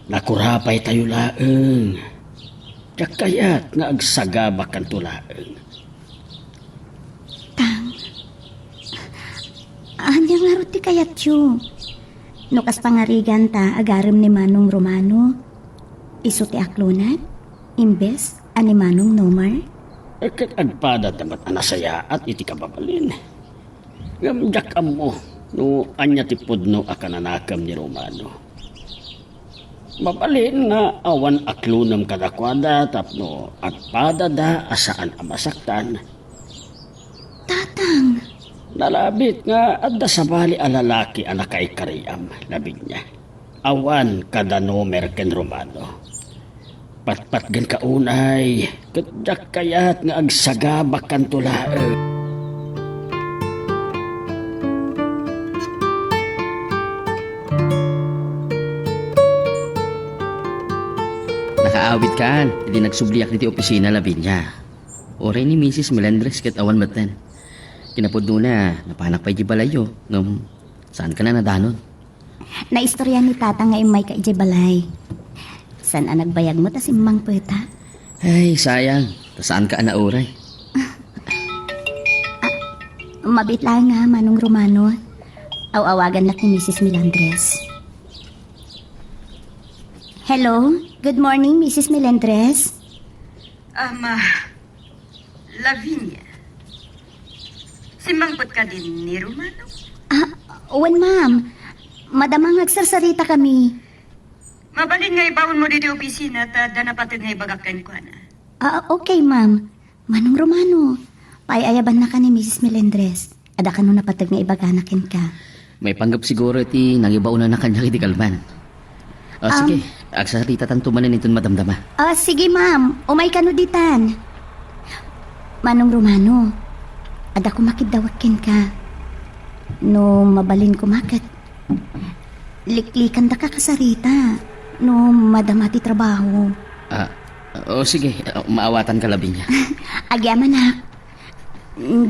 Nakurapaytayo laeng. Diak kayat nga agsagabakanto laeng. Tang, ania ngarud ti kayatyo? No kas pangarigan ta agarem ni Manong Romano, isu ti aklonan, imbes a ni Manong Nomer? Ket agpadata met a nasayaat iti kababalin. Ngem diak ammo no ania ti pudno a kananakem ni Romano. Mabalin nga awan aklonem kadakuada tapno agpadada a saan a masaktan. Tatang! Nalabit nga adda sabali a lalaki a nakaikariam, Lavinia. Awan kada Nomer ken Romano. Patpatgenka unay, ket diak kayat nga agsagabakanto laeng. Nakaawitkan idi nagsubliak ditoy opisina, Lavinia. Uray ni Misis Melendres ket awan metten. Kinapudnona, napanak pay idiay balayyo, ngem saankan a nadanon. Naistorya ni Tatang nga immayka idiay balay. Saan a nagbayag met a simmangpeta? Ay, sayang. Ta saanka a nauray. Ah, mabiit laeng nga, Manong Romano. Aw-awagannak ni Misis Melendres. Hello? Good morning, Misis Melendres. Ama, Lavinia, simmangpet kadin ni Romano? Ah, wen, ma'am. Madama nga agsarsarita kami. Mabalin nga ibaonmo ditoy opisina ta adda napateg nga ibagak kenkuana. Ah, okay, ma'am. Manong Romano, paay-ayabannaka ni Misis Melendres. Adda kano napateg nga ibagana kenka. Maipanggep siguro ti nangibaonanna kaniak iti kalman. Ah, sige, agsaritatanto manen inton madamdama. Ah, sige, ma'am. Umay kano ditan. Manong Romano, adda koma kiddawek kenka. No mabalin koma ket, liklikandaka kasarita no madama ti trabaho. Ah, o sige, ah, maawatanka, Lavinia. Agyamanak.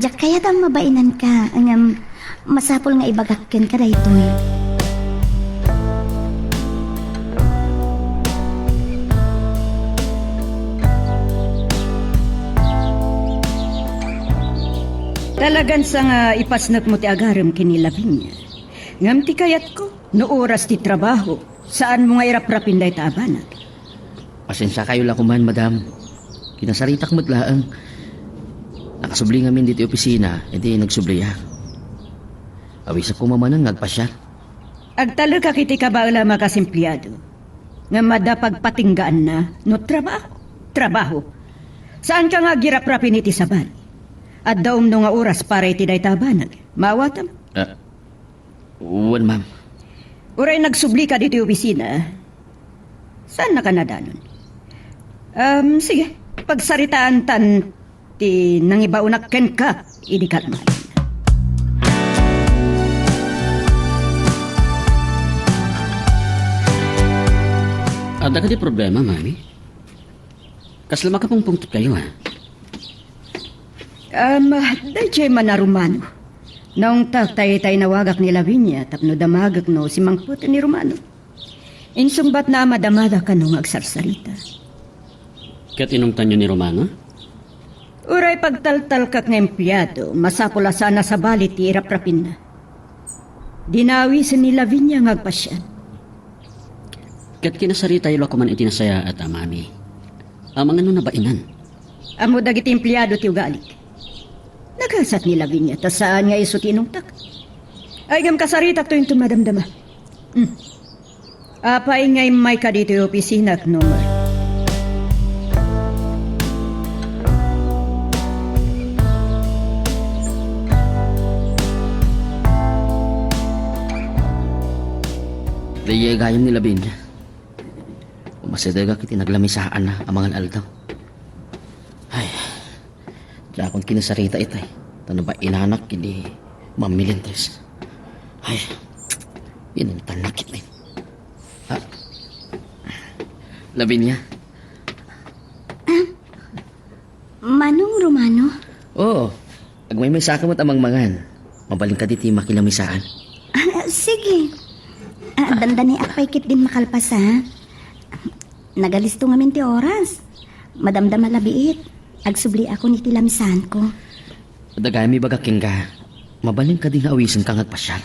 Diak kayat a mabainanka, ngem masapul nga ibagak kenka daytoy. Talagan sa nga ipasnekmo ti agarem ken ni Lavinia. Ngem ti kayatko, no oras ti trabaho, saanmo nga iraprapin dayta a banag. Pasensiakayo la koman, madam. Kinasaritak met laeng. Nakasubli ngamin ditoy opisina, idi nagsubliak. Awisak koma manen nga agpasiar. Agtalekak iti kabaelam a kas empleado. Ngem adda pagpatinggaanna no trabaho, trabaho. Saanka nga agiraprapin iti sabali. Adda umno nga oras para iti dayta a banag. Maawatam? Ah, wen, ma'am. Uray nagsublika ditoy opisina, saannaka nadanon. Um, sige, pagsaritaantan ti nangibaonak kenka idi kalman. Adda kadi problema, Mami? Kasla makapungpungtotkayo, ha? Um, daydiay man a Romano. Naungtak ta ita inawagak ni Lavinia tapno damagek no simmangpet ni Romano. Insungbatna a madamada kano nga agsarsarita. Ket inungtanyo ni Romano? Uray pagtaltalkak nga empleado, masapul a saan a sabali ti iraprapinna. Dinawisen ni Lavinia nga agpasiar. Ket kinasaritayo la koman iti nasayaat a, Mami. Amangan no nabainan. Ammo dagiti empleado ti ugalik. Nagasat ni Lavinia ta saan nga isu ti inungtak. Ay, ngem kasaritakto inton madamdama. Hmm. Apay nga immayka ditoy opisinak, Nomer? Daydiay gayam ni Lavinia. Umasidegak iti naglamisaanna a mangan-aldaw. Ay, diakon kinasarita itay. Ta nabainanak idi Ma'am Melendres. Ay, inuntannak iti. Ah, Lavinia. Ah, Manong Romano? Oo. Agmaymaysa ka met a mangmangan. Mabalin kadi ti makilamisaan? Ah, sige. Ah, dandaniak pay ketdin makalpas, ha? Nagalisto ngamin ti oras. Madamdama la biit. Agsubliakon iti lamisaanko. Adda gayam ibagak kenka. Mabalin kadi nga awisenka nga agpasiar?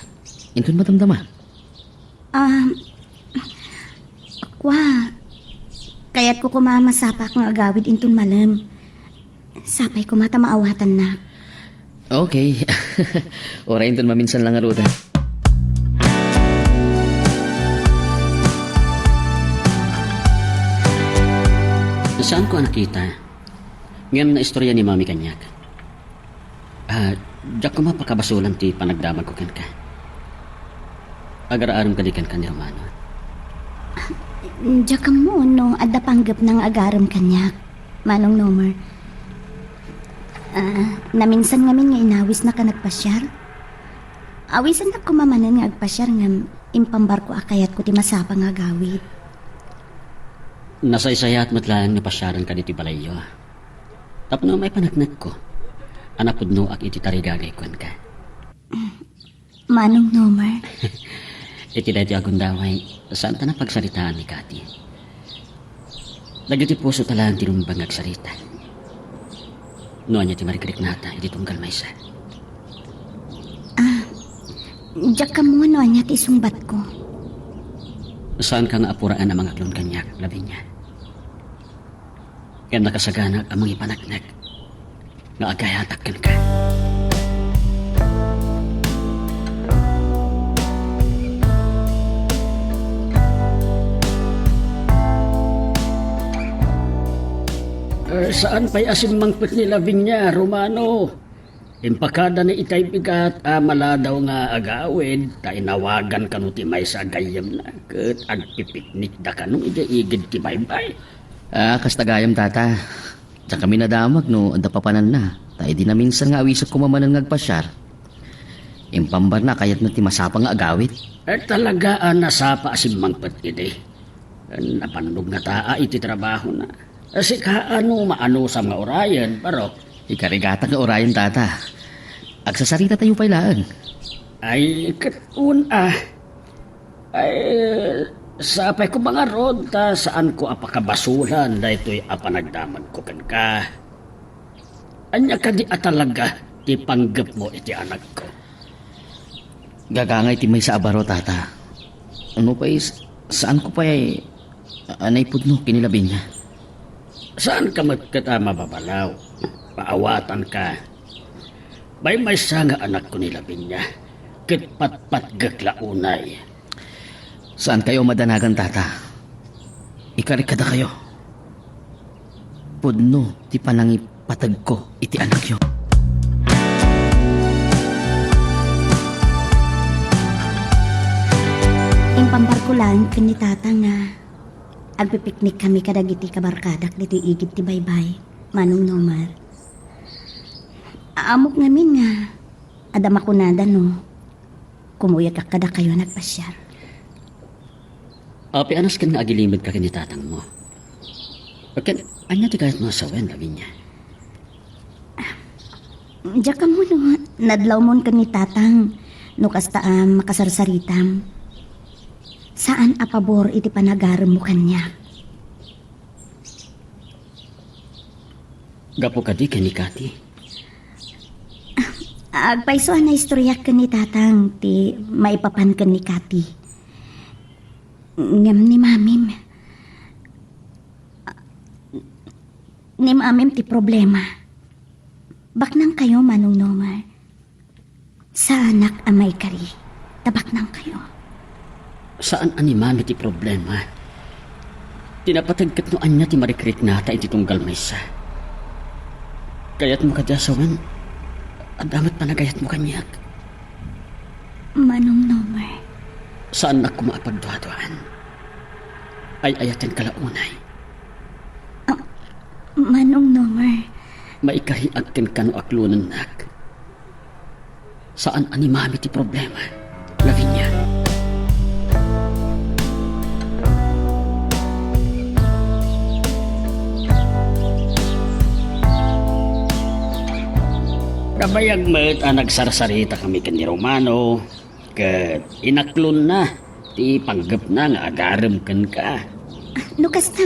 Inton madamdama. Ah, kua, kayatko koma a masapaak nga agawid inton malem. Sapay koma ta maawatannak. Okay. Uray inton maminsan la ngaruden. Saanko a nakita. Ngem naistorya ni Mami kaniak. Ah, diak koma pakabasolan ti panagdamagko kenka. Agar-arem kadi kenka ni Romano? Diak ammo no adda panggepna nga agarem kaniak, Manong Nomer. Ah, naminsan ngamin nga inawisnak a nagpasiar. Awisennak koma manen nga agpasiar ngem impambarko a kayatko ti masapa nga agawid. Nasaysayat met laeng nga pasiarenka ditoy balayyo. Tapno maipaneknekko a napudnoak iti tarigagay kenka. Manong Nomer. Iti daytoy a gundaway, saanta nga pagsaritaan ni Kati. Dagiti pusota laeng ti rumbeng nga agsarita. No ania ti marikriknata iti tunggal maysa. Ah, diak ammo no ania ti isungbatko. Saanka nga apuraen a mangaklon kaniak, Lavinia. Ken nakasaganak a mangipaneknek nga agayatak kenka. Eh, saan pay a simmangpet ni Lavinia, Romano? Impakadana itay bigat a maladaw nga agawid, ta inawagan kano ti maysa a gayyemna, ket agpipiknikda kano idiay igid ti baybay. Ah, kasta gayam, Tata. Diak kami nadamag no adda papananna, ta idi naminsan nga awisek koma manen nga agpasiar, impambarna a kayatna ti masapa nga agawid. Eh, talaga a nasapa a simmangpet idi. Napannog ngata iti trabahona. Sika, no maanusam nga urayen, Barok? Ikarigatak nga urayen, Tata. Agsasaritatayo pay laeng. Ay, ket una. Ay, sapay koma ngarud ta saanko a pakabasolan daytoy a panagdamagko kenka. Ania kadi a talaga ti panggepmo iti anakko? Gagangay ti maysa a baro, Tata. Ano pay, s-, saanko pay a naipudno ken ni Lavinia? Saanka met ket a mababalaw. Paawatanka. Maymaysa nga anakko ni Lavinia, ket patpatgek la unay. Saankayo madanagan, Tata. Ikarik kadakayo. Pudno ti panangipategko iti anakyo. Impambarko laeng ken ni Tata nga agpipiknikkami kadagiti kabarkadak ditoy igid ti baybay, Manong Nomer. Ammok ngamin nga adda makunada no kumuyegak kadakayo a nagpasiar. Apay a nasken nga agilimedka ken ni tatangmo? Ken ania ti kayatmo a sawen, Lavinia? Diak ammo no nadlawmon ken ni tatang no kasta a makasarsaritam. Saan a pabor iti panagaremmo kaniak. Gapu kadi ken ni Kati? Agpayso a naistoryak ken ni Tatang ti maipapan ken ni Kati. Ngem ni Mamim, ni Mamim ti problema. Baknangkayo, Manong Nomer. Saanak a maikari. Ta baknangkayo. Saan a ni Mami ti problema. Ti napateg ket no ania ti marikriknata iti tunggal maysa. Kayatmo kadi a sawen, adda met panagayatmo kaniak. Manong Nomer. Saannak koma a pagduaduaan. Ay-ayatenka la unay. Ah, Manong Nomer. Maikariak kenka no aklonennak. Saan a ni Mami ti problema, Lavinia. Kabayag met a nagsarsarita kami ken ni Romano, ket inaklonna ti panggepna nga agarem kenka. No kasta,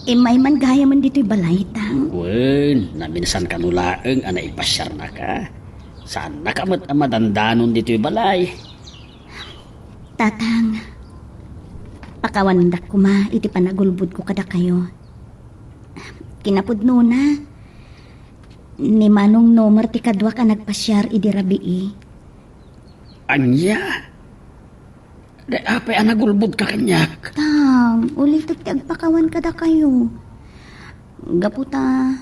immay man gayamen ditoy balay, Tang. Wen, naminsan kano laeng a naipasiarnaka. Saannaka met a madandanon ditoy balay. Tatang, pakawandak koma iti panagulbodko kadakayo. Kinapudnona, ni Manong Nomer ti kaduak a nagpasiar idi rabii. Ania? Di apay a nagulbodka kaniak? Tang, ulitek ti agpakawan kadakayo. Gapu ta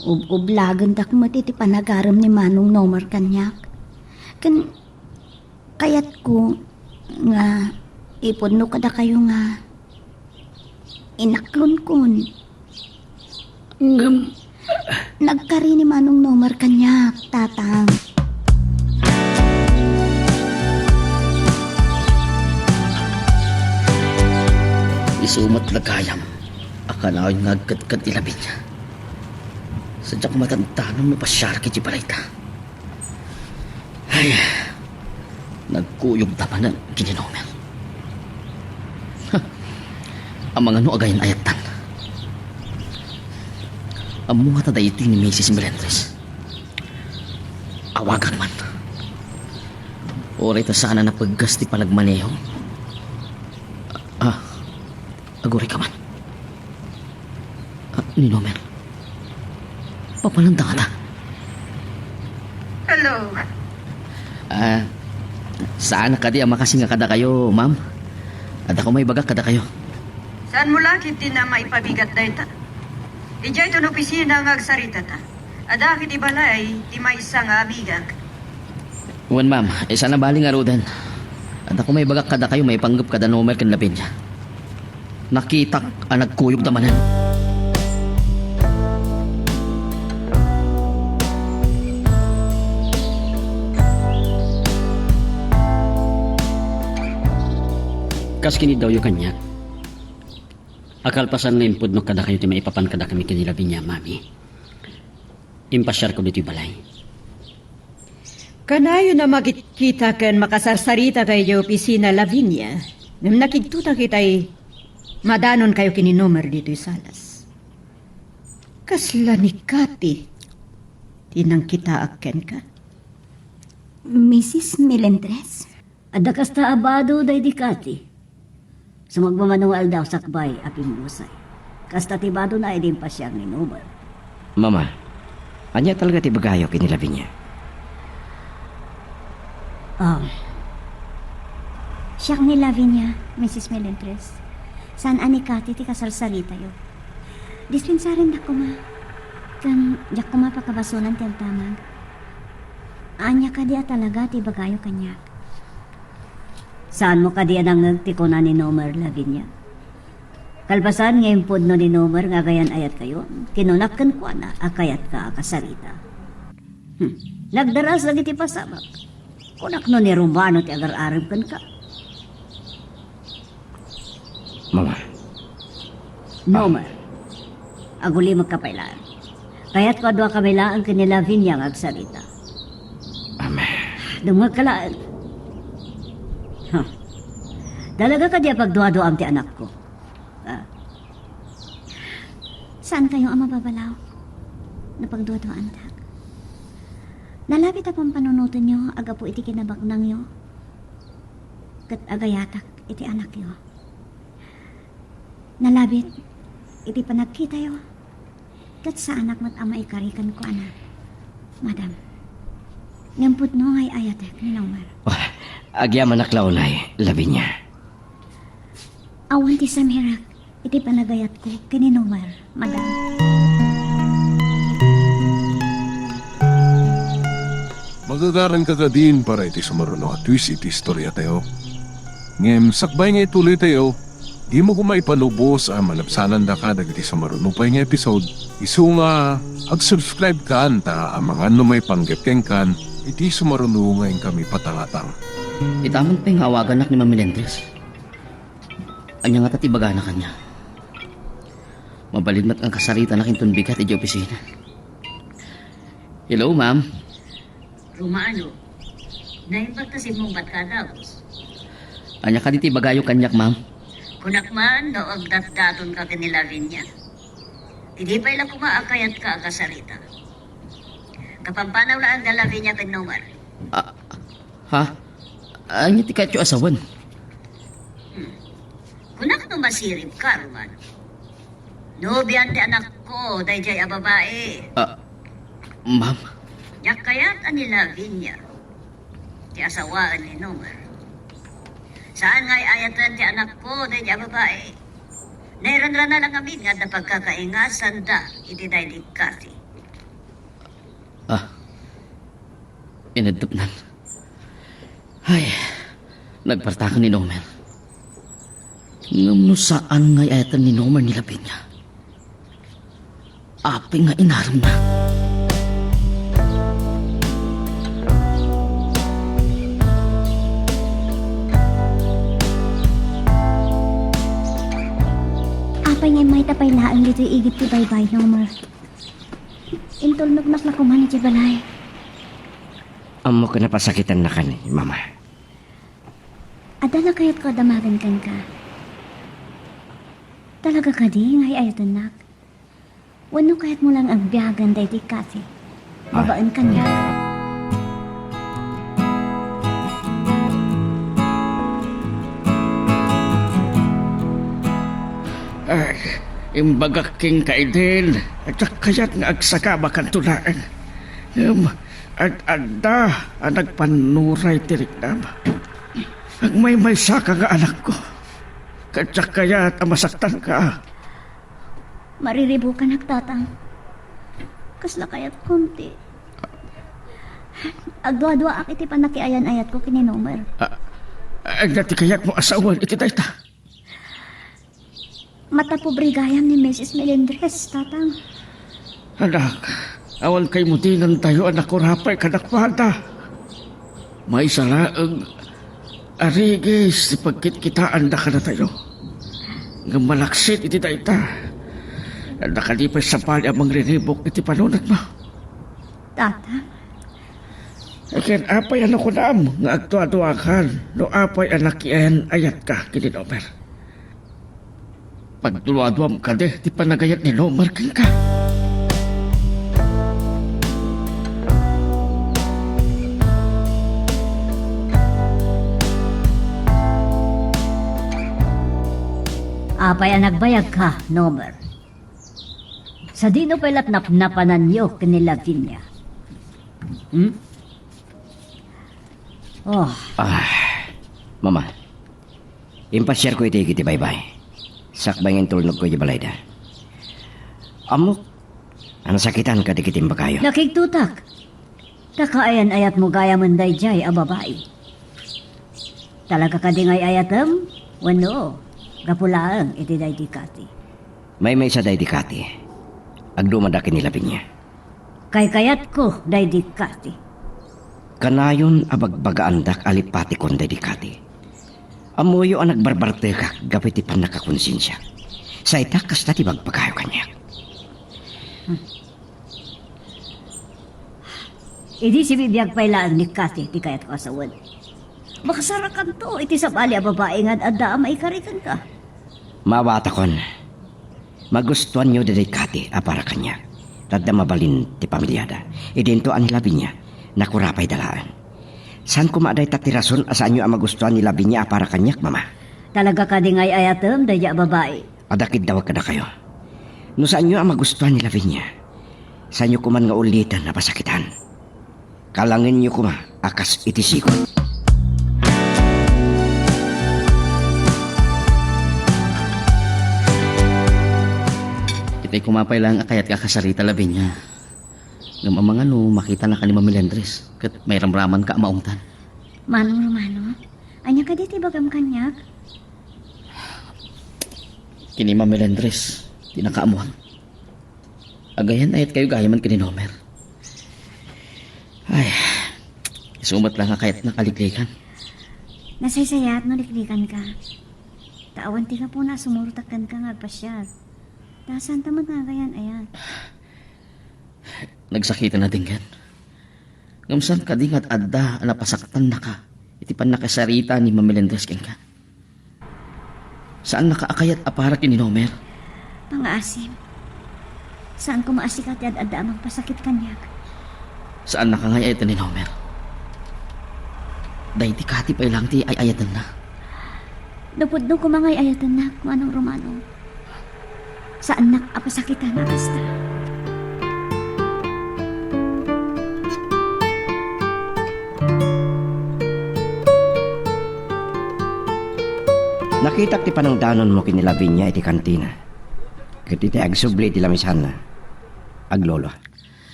ub-ublagendak met iti panagarem ni Manong Nomer kaniak. Ken kayatko nga ipudno kadakayo nga inaklonkon. Ngem, nagkari ni Manong Nomer kaniak, Tatang. Isu met la gayam a kanayon nga agkedked ni Lavinia. Sadiak madandanon no pasiarek iti balayta. Ay, nagkuyogda manen ken ni Nomer. Ha, amangan no agayan-ayattan. Ammo ngata daytoy ni Misis Melendres. Awagak man. Uray ta saan a napeggas ti panagmaneho. Ah, Aguray ka man. Ah, ni Nomer. Papananda ngata. Hello. Ah, saan a kadi a makasinga kadakayo, ma'am? Adda ko maibagak kadakayo. Saanmo la ketdi a maipabigat dayta? Idiay ton opisina nga agsaritata. Adda ket iti balay ti maysa nga amigak. Wen, ma'am, saan a bali ngaruden. Adda ko maibagak kadakayo maipanggep kada Nomer ken Lavinia. Nakitak a nagkuyogda manen. Kas kinidawyo kaniak. A kalpasan nga impudno kadakayo ti maipapan kadakami ken ni Lavinia, Mami, impasiarko ditoy balay. Kanayon a makitkita ken makasarsarita kayo iti opisina, Lavinia, ngem nakigtotak itay madanonkayo ken ni Nomer ditoy salas. Kasla ni Kati ti nangkitaak kenka. Misis Melendres? Adda kasta a bado daydi Kati. Sumagmamano nga aldaw sakbay a pimmusay. Kasta ti badona idi impasiar ni Nomer. Mama, ania talaga ti ibagayo ken ni Lavinia? Ah. Siak ni Lavinia, Misis Melendres. Saan a ni Kati ti kasarsaritayo. Dispensarendak koma. Ken diak koma pakabasonan ti agdamag. Ania kadi a talaga ti ibagayo kaniak? Saanmo kadi a nangngeg ti kuna ni Nomer, Lavinia? Kalpasan nga impudno ni Nomer nga agayan-ayatkayo, kinunak kenkuana a kayatka a kasarita. Hmm. Nagdaras dagiti pasamak. Kunak no ni Romano ti agar-arem kenka. Mama. Nomer. Agulimekka pay laeng. Kayatko a duakami laeng ken ni Lavinia nga agsarita. Amen. Dumngegka laeng. Huh. Talaga kadi a pagduaduam ti anakko? Ah. Saankayo a mababalaw no pagduaduaandak? Nalabit a pampanunotenyo a gapu iti kinabaknangyo ket agayatak iti anakyo. Nalabit iti panagkitayo ket saanak met a maikari kenkuana, madam. Ngem pudno nga ay-ayatek ni Nomer. Ah, agyamanak la unay, Lavinia. Awan ti samirak iti panagayatko ken ni Nomer, madam. Magagaranka kadin para iti sumaruno a twist iti istoriatayo. Ngem sakbay nga ituloytayo, dimo koma ipalubos a malabsanandaka dagiti sumaruno pay nga episode, isu nga ag-subscribe kan ta amangan no maipanggep kenkan iti sumaruno nga inkami patangatang. Ita man pay nga awagannak ni Ma'am Melendres. Ania ngata ti ibagana kaniak? Mabalin met nga kasaritanak inton bigat idiay opisina. Hello, ma'am. Romano, naimbag ta simmungbat ka a dagus. Ania kadi ti ibagayo kaniak, ma'am? Kunak man no agdatdatonka ken ni Lavinia. Idi pay la koma a kayatka a kasarita. Kapampanaw laeng da Lavinia ken Nomer. Ah, ha? Ania ti kayatyo a sawen? Hmm. Kunak no masiribka, Romano. Nobian ti anakko daydiay a babai. Ah, ma'am. Diak kayat a ni Lavinia ti asawaen ni Nomer. Saan nga ay-ayaten ti anakko daydiay a babai. Nairanrana lang amin nga adda pagkakaingasanda iti daydi Cathy. Ah, inadtepnan. Ay, nagpartaken ni Nomer. Ngem no saan nga ay-ayaten ni Nomer ni Lavinia, apay nga inaremna? Apay nga mayta pay laeng ditoy igid ti baybay, Nomer? Intulnognak la koman idiay balay. Ammok a napasakitannaka ni Mama. Adda la kayatko a damagen kenka? Talaga kadi nga ay-ayatennak? Wenno kayatmo lang agbiagen daydi Cathy babaen kaniak? Ay, imbagak kenka idin, diak kayat nga agsagaba kanto laeng. Ngem, ad-adda a nagpannuray ti riknam. Agmaymaysaka nga anakko. Ket diak kayat a masaktanka. Mariribukanak, Tatang. Kasla kayatkon ti agduaduaak iti pannakiayan-ayatko ken ni Nomer. Ah, ania ti kayatmo a sawen iti dayta? Matapobre gayam ni Misis Melendres, Tatang. Anak, awan kaimudingantayo a nakurapay kadakuada. Maysa laeng a rigis ti pagkitkitaanda kadatayo. Ngem malaksid iti dayta, adda kadi pay sabali a mangriribuk iti panunotmo? Tatang. Ken apay a nakunam nga agduaduakan no apay a nakiayan-ayatka ken ni Nomer? Pagduaduam kadi ti panagayat ni Nomer kenka? Apay a nagbayagka, Nomer? Sadino pay la't napnapananyo ken ni Lavinia? Hmm? Oh. Ah, Mama, impasiarko iti igid ti baybay. Sakbay nga intulnogko iti balayda. Ammok a nasakitan kadagiti imbagayo. Nakigtotak. Ta kaayan-ayatmo gayamen daydiay a babai. Talaga kadi nga ay-ayatem? Wenno, gapu laeng iti daydi Cathy? Maymaysa daydi Cathy. Agdumada ken ni Lavinia. Kaykayatko daydi Cathy. Kanayon a bagbagaandak a lipatikon daydi Cathy. Ammoyo a nagbarbartekak gapu iti pannakakonsensiak. Sayta kasta ti bagbagayo kaniak. Hmm. Idi sibibiag pay laeng ni Cathy ti kayatko a sawen, makasarakanto iti sabali a babai nga ad-adda a maikari kenka. Maawatakon. Magustuanyo daydiay Cathy a para kaniak. Ta adda mabalin ti pamiliada. Idinto a ni Lavinia, Nakurapay da laeng. Saan koma a dayta ti rason a saanyo a magustuan ni Lavinia a para kaniak, Mama? Talaga kadi nga ay-ayatem daydi a babai? Adda kiddawek kadakayo. No saanyo a magustuan ni Lavinia, saanyo koman nga uliten a pasakitan. Kalangenyo koma a kas iti sigud. Itay koma pay laeng a kayatka a kasarita, Lavinia. Ngem amangan no makitanaka ni Ma'am Melendres ket mairamramanka a maungtan. Manong Romano, ania kadi ti ibagam kaniak? Ken ni Ma'am Melendres ti nakaammoan. Agayan-ayatkayo gayamen ken ni Nomer. Ay, isu met laeng a kayatnak a liklikan. Nasaysayaat no liklikanka. Ta awan ti gapuna a sumurot kenka nga agpasiar. Ta saanta met nga agayan-ayat. Nagsakiten a denggen. Ngem saan kadi nga ad-adda a napasaktannaka iti pannakasarita ni Ma'am Melendres kenka? Saannaka a kayat a para ken ni Nomer? Pangaasim. Saan koma a sika ti ad-adda a mangpasakit kaniak. Saannaka nga ay-ayaten ni Nomer. Daydi kadi pay laeng ti ay-ayatenna. No pudno koma nga ay-ayatennak, Manong Romano. Saannak a pasakitan a kasta. Nakitak ti panangdanonmo ken ni Lavinia iti kantina. Ket iti agsubli iti lamisanna, aglolo.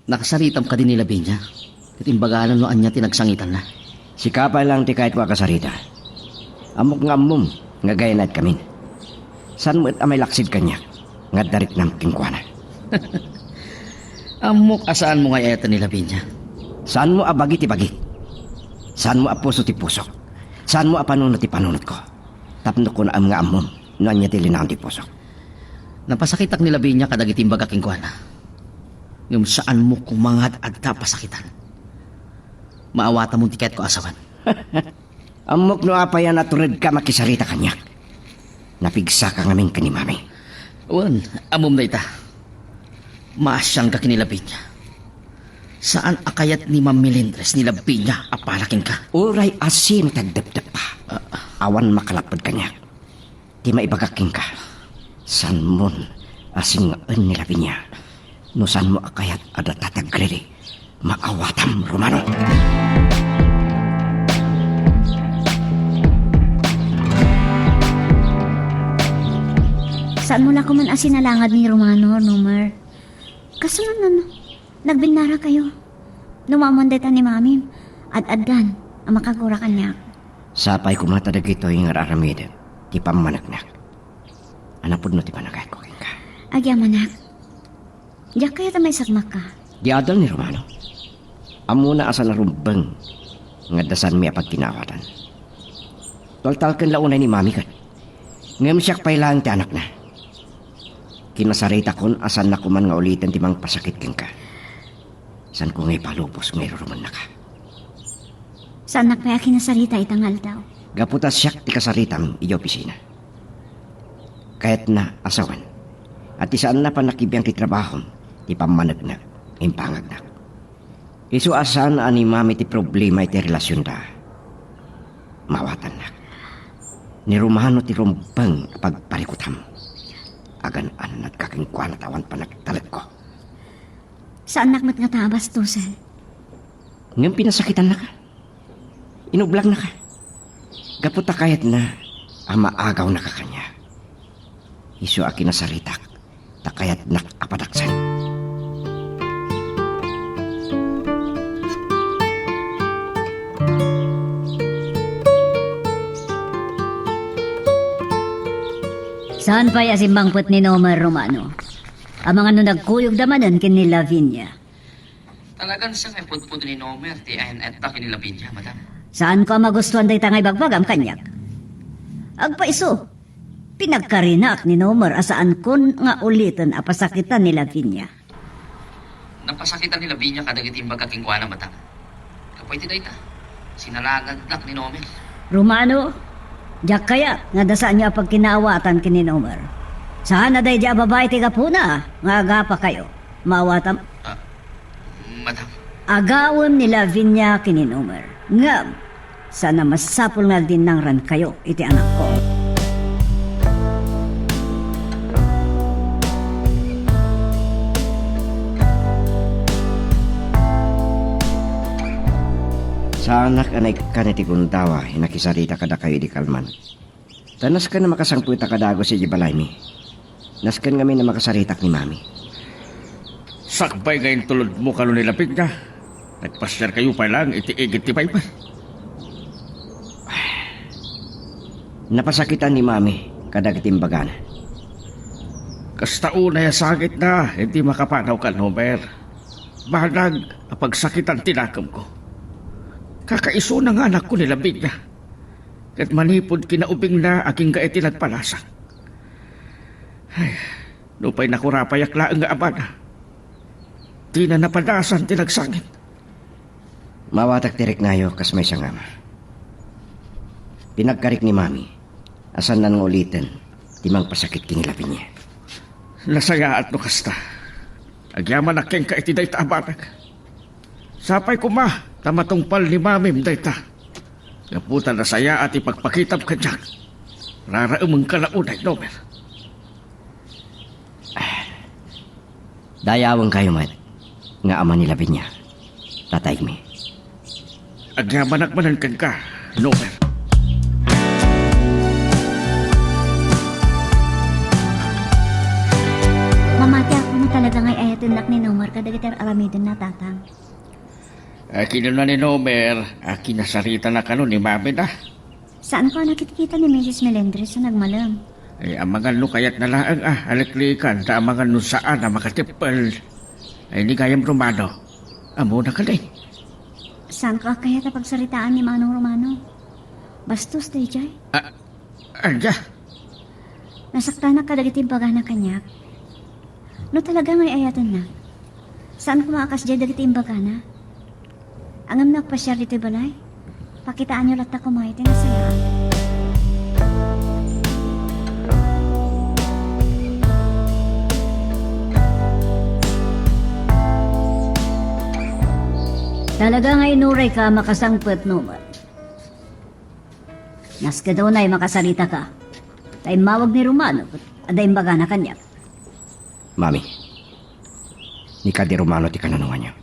Nakasaritam kadi ni Lavinia? Ket imbagana no ania ti nagsangitanna. Sika pay laeng ti kayatko a kasarita. Ammok nga ammom nga agayan-ayatkamin. Saan met a mailaksid kaniak nga adda riknam kenkuana. Ammok a saanmo nga ay-ayaten ni Lavinia. Saanmo a bagi ti bagik. Saanmo a puso ti pusok. Saanmo a panunot ti panunotko. Tapno kunaem nga ammom no ania ti linaon ti pusok. Napasakitak ni Lavinia kadagiti imbaga kenkuana. Ngem saanmo koma nga ad-adda a pasakitan. Maawatamon ti kayatko a sawen. Ammok no apay a naturedka a makisarita kaniak. Napigsaka ngamin ken ni Mami. Wen, ammom dayta. Maasianka ken ni Lavinia. Saan a kayat ni Ma'am Melendres ni Lavinia a para kenka. Uray asino ti agdepdep pa. Ah. Awan makalapped kaniak. Ti maibagak kenka, saanmon a singaen ni Lavinia. No saanmo a kayat a data ti agriri, maawatam, Romano. Saanmo la koman a sinalangad ni Romano, Nomer. Kasano no nagbinnarakayo? No maammoan dayta ni Mamim, ad-addan a makagura kaniak. Sapay koma ta dagitoy nga ar-aramidek ti pammaneknek. Ania pudno ti panagayatko kenka? Agyamanak. Diak kayat a maisagmakka. Di adal ni Romano. Ammona a saan a rumbeng nga adda saanmi a pagkinaawatan. Taltalken la unay ni Mami ket. Ngem siak pay laeng ti anakna. Kinasaritakon a saanna koman nga uliten ti mangpasakit kenka. Saanko nga ipalubos nga irurumennaka. Saannak pay a kinasarita ita nga aldaw. Gapu ta siak ti kasaritam idiay opisina. Kayatna a sawen a ti saanna a pannakibiang ti trabahom ti pammaneknek nga impangagnak. Isu a saan a ni Mami ti problema iti relasionda. Maawatannak. Ni Romano ti rumbeng a pagparikutam. Agan-annadka kenkuana ta awan panagtalekko. Saannak met ngata a bastosen. Ngem pinasakitannaka. Inublaknaka. Gapu ta kayatna a maagawnaka kaniak. Isu a kinasaritak ta kayatnak a padaksan. Saan pay a simmangpet ni Nomer, Romano? Amangan no nagkuyogda manen ken ni Lavinia. Talagan siak nga ipudpud ni Nomer ti ayan-ayatta ken ni Lavinia, madam. Saanko a magustuan dayta nga ibagbagam kaniak. Agpaiso, pinagkarinak ni Nomer a saankon nga uliten a pasakitan ni Lavinia. Napasakitan ni Lavinia kadagiti imbaga kenkuana, madam. Gapu iti dayta, sinalangadnak ni Nomer. Romano, diak kayat nga adda saanyo a pagkinaawatan ken ni Nomer. Saan a daydi a babai ti gapuna nga agapakayo. Maawatam? Ah, madam. Agawen ni Lavinia ken ni Nomer. Ngem, saan a masapul nga agdinnangrankayo iti anakko. Saanak a naikkan iti gundaway a nakisarita kadakayo idi kalman. Ta nasken a makasangpetak a dagus idiay balaymi. Nasken ngamin a makasaritak ni Mami. Sakbay nga intulodmo kano ni Lavinia, nagpasiarkayo pay laeng iti igid ti baybay. Napasakitan ni Mami kadagiti imbagana. Kasta unay a sangitna idi makapanaw ka, Nomer. Banag a pagsakitan ti nakemko. Kakaisuna nga anakko ni Lavinia. Ket manipud kinaubingna agingga iti nagpalasang. Ay, nupay nakurapayak laeng nga amana, dina napadasan ti nagsangit. Maawatak ti riknayo kas maysa nga ama. Pinagkarik ni Mami a saannan nga uliten ti mangpasakit ken ni Lavinia. Nasayaat no kasta. Agyamanak kenka iti dayta a banag. Sapay koma ta matungpal ni Mamim dayta. Gapu ta nasayaat ti pagpakitam kaniak, raraemengka la unay, Nomer. Dayawenkayo met nga ama ni Lavinia, tataymi. Agyamanak manen kenka, Nomer. Mamatiak no talaga nga ay-ayatennak ni Nomer kadagiti ar-aramidenna, Tatang. Ay, kinuna ni Nomer a kinasaritana kano ni Mamina. Saanko a nakitkita ni Misis Melendres a nagmalem. Ay, amangan no kayatna laeng a aliklikan, ta amangan no saan a makatippel. Ay, ni gayam Romano, ammona kadi? Saanko a kayat a pagsaritaan ni Manong Romano. Bastos daydiay. Ah, ania? Nasaktanak kadagiti imbagana kaniak. No talaga nga ay-ayatennak, saan koma a kasdiay dagiti imbagana. Ngem no agpasiar ditoy balay, pakitaanyo latta koma iti nasayaat. Talaga nga inurayka a makasangpet, Nomer. Nasken unay makasaritaka. Ta immawag ni Romano ket adda imbagana kaniak. Mami, ni Kadi Romano ti kananunganyo.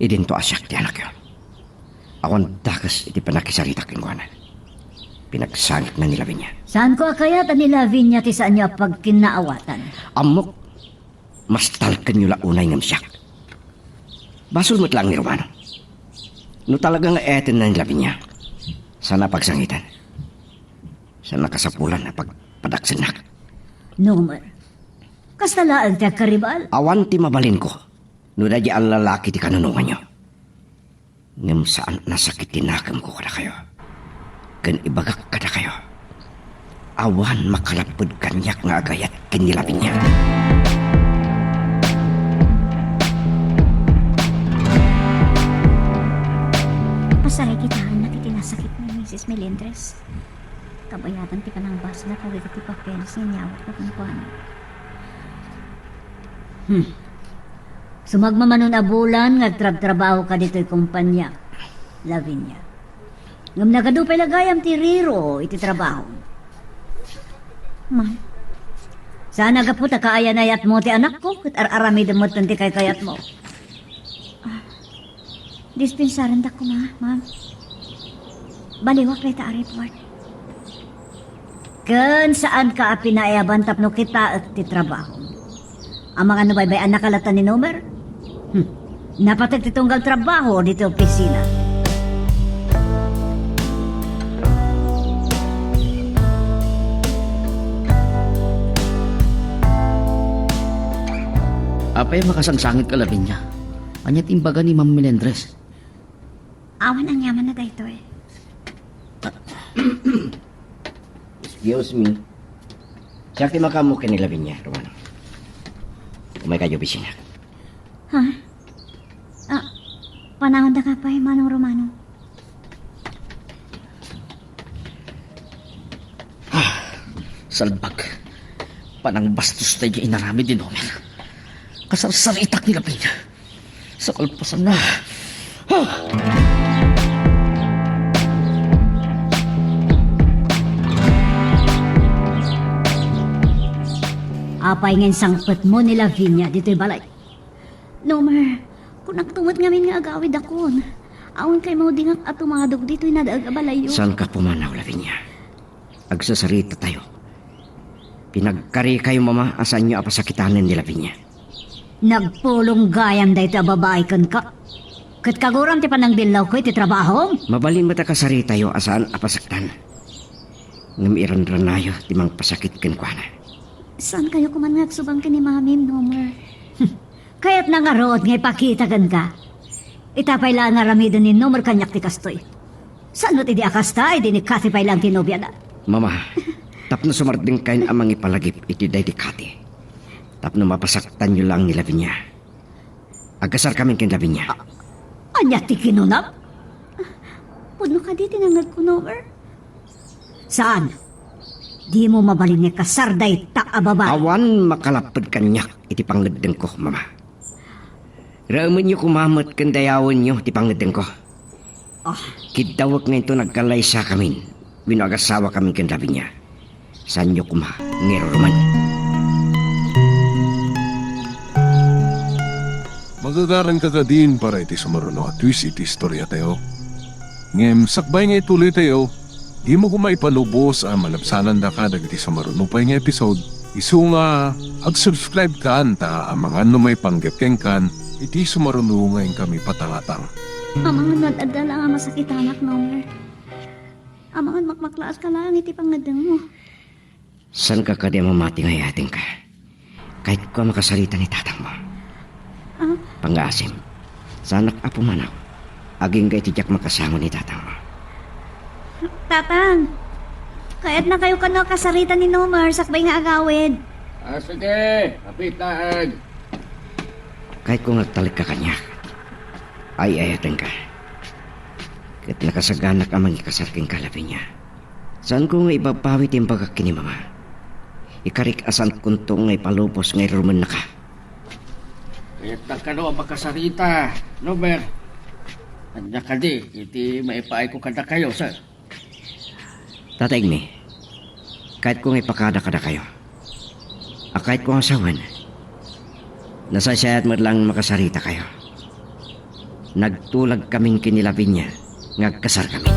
Idinto a siak ti anakyo. Awan dakes iti pannakisaritak kenkuana. Pinagsangitna ni Lavinia. Saanko a kayat a ni Lavinia ti saanyo a pagkinnaawatan? Ammok, mastalkenyo la unay ngem siak. Basol met laeng ni Romano. No talaga nga etenna ni Lavinia, saan a pagsangiten. Saan a kasapulan a pagpadaksennak. Nomer, kasta laeng ti agkaribal. Awan ti mabalinko no daydi a lalaki ti kanunonganyo. Ngem saan a nasakit ti nakemko kadakayo. Ken ibagak kadakayo, awan makalapped kaniak nga agayat ken ni Lavinia. Pasaray kitaennak iti nasakit ni Misis Melendres. Kabayatan ti panangbasol kadagiti papeles nga inyawatko kenkuana. Hmm. Sumagmamano a bulan nga agtrabtrabahoka ditoy kompania, Lavinia. Ngem nagadu pay la gayam ti riro iti trabaho. Ma'am? Saan a gapu ta kaayan-ayatmo ti anakko ket ar-aramidem metten ti kaykayatmo. Ah, dispensarendak koma, ma'am. Baliwak dayta a report. Ken saanka a pinaiyaban tapno kitaek ti trabaho. Amangan no baybay-annaka latta ni Nomer? Hmm. Napateg ti tunggal trabaho ditoy opisina. Apay a makasangsangitka, Lavinia? Ania ti imbaga ni Ma'am Melendres? Awan aniamanna daytoy. Excuse me. Siak ti makaammo ken ni Lavinia, Romano. Umaykayo opisina. Ha? Ah, panaondaka pay, Manong Romano. Ah, salbag. Panangbastos daydi inaramid ni Nomer. Kasarsaritak ni Lavinia. Sa kalpasanna, Apay nga insangpetmo ni Lavinia ditoy balay? Nomer, kunakto met ngamin nga agawidakon. Awan kay maudingak a tumadog ditoy nadaag a balayyo. Saanka pumanaw, Lavinia. Agsasaritatayo. Pinagkarikayo, Mama, a saanyo a pasakitanen ni Lavinia. Nagpulong gayam daytoy a babai kenka. Ket kaguram ti panangdillawko iti trabahom. Mabalin met a kasaritayo a saan a pasaktan. Ngem iranranayo ti mangpasakit kenkuana. Saankayo koman nga agsubang ken ni Mamim, Nomer? Kayatna ngarud nga ipakita kenka. Ita pay la nga aramiden ni Nomer kaniak ti kastoy. Saan met idi a kasta, idi ni Cathy pay la ti nobiana? Mama, tapno sumardengkayon a mangipalagip iti daydi Cathy. Tapno mapasaktanyo laeng ni Lavinia. Agkasarkamin ken Lavinia. A-, ania ti kinunam? Pudno kadi ti nangngegko, Nomer? Saan? Dimo mabalin nga ikasar dayta a babai. Awan makalapped kaniak iti pangngeddengko, Mama. Raemenyo koma met ken dayawenyo ti pangngeddengko. Ah. Kiddawek nga inton agkalaysakamin wenno agasawakamin ken Lavinia, saanyo koma nga irurumen. Magagaranka kadin para iti sumaruno a twist iti istoriatayo. Ngem sakbay nga ituloytayo, dimo koma ipalubos a malabsanandaka dagiti sumaruno pay nga episode. Isu nga ag-subscribe kan ta amangan no maipanggep kenkan iti sumaruno nga inkami patangatang. Amangan no ad-adda la nga masakitanak, Nomer. Amangan makmaklaat ka laeng iti pangngeddengmo. Saanka kadi a mamati nga ay-ayatenka? Kayatko a makasarita ni tatangmo. Ah? Pangngaasim, saanak a pumanaw agingga iti diak makasango ni tatangmo. Tatang, kayatnakayo kano a kasarita ni Nomer sakbay nga agawid. Ah, sige, apitaeg. Kayatko nga agtalekka kaniak. Ay-ayatenka. Ket nakasaganak a mangikasar kenka, Lavinia. Saanko nga ibabawi ti imbagak ken ni Mama. Ikarik a saankonto nga ipalubos nga irurumennaka. Kayatnak kano a makasarita, Nomer. Ania kadi iti maipaayko kadakayo, sir? Tata Igni, kayatko nga ipakada kadakayo a kayatko nga sawen, nasaysayat met laeng makasarita kayo. Nagtulagkamin ken ni Lavinia nga agkasarkamin.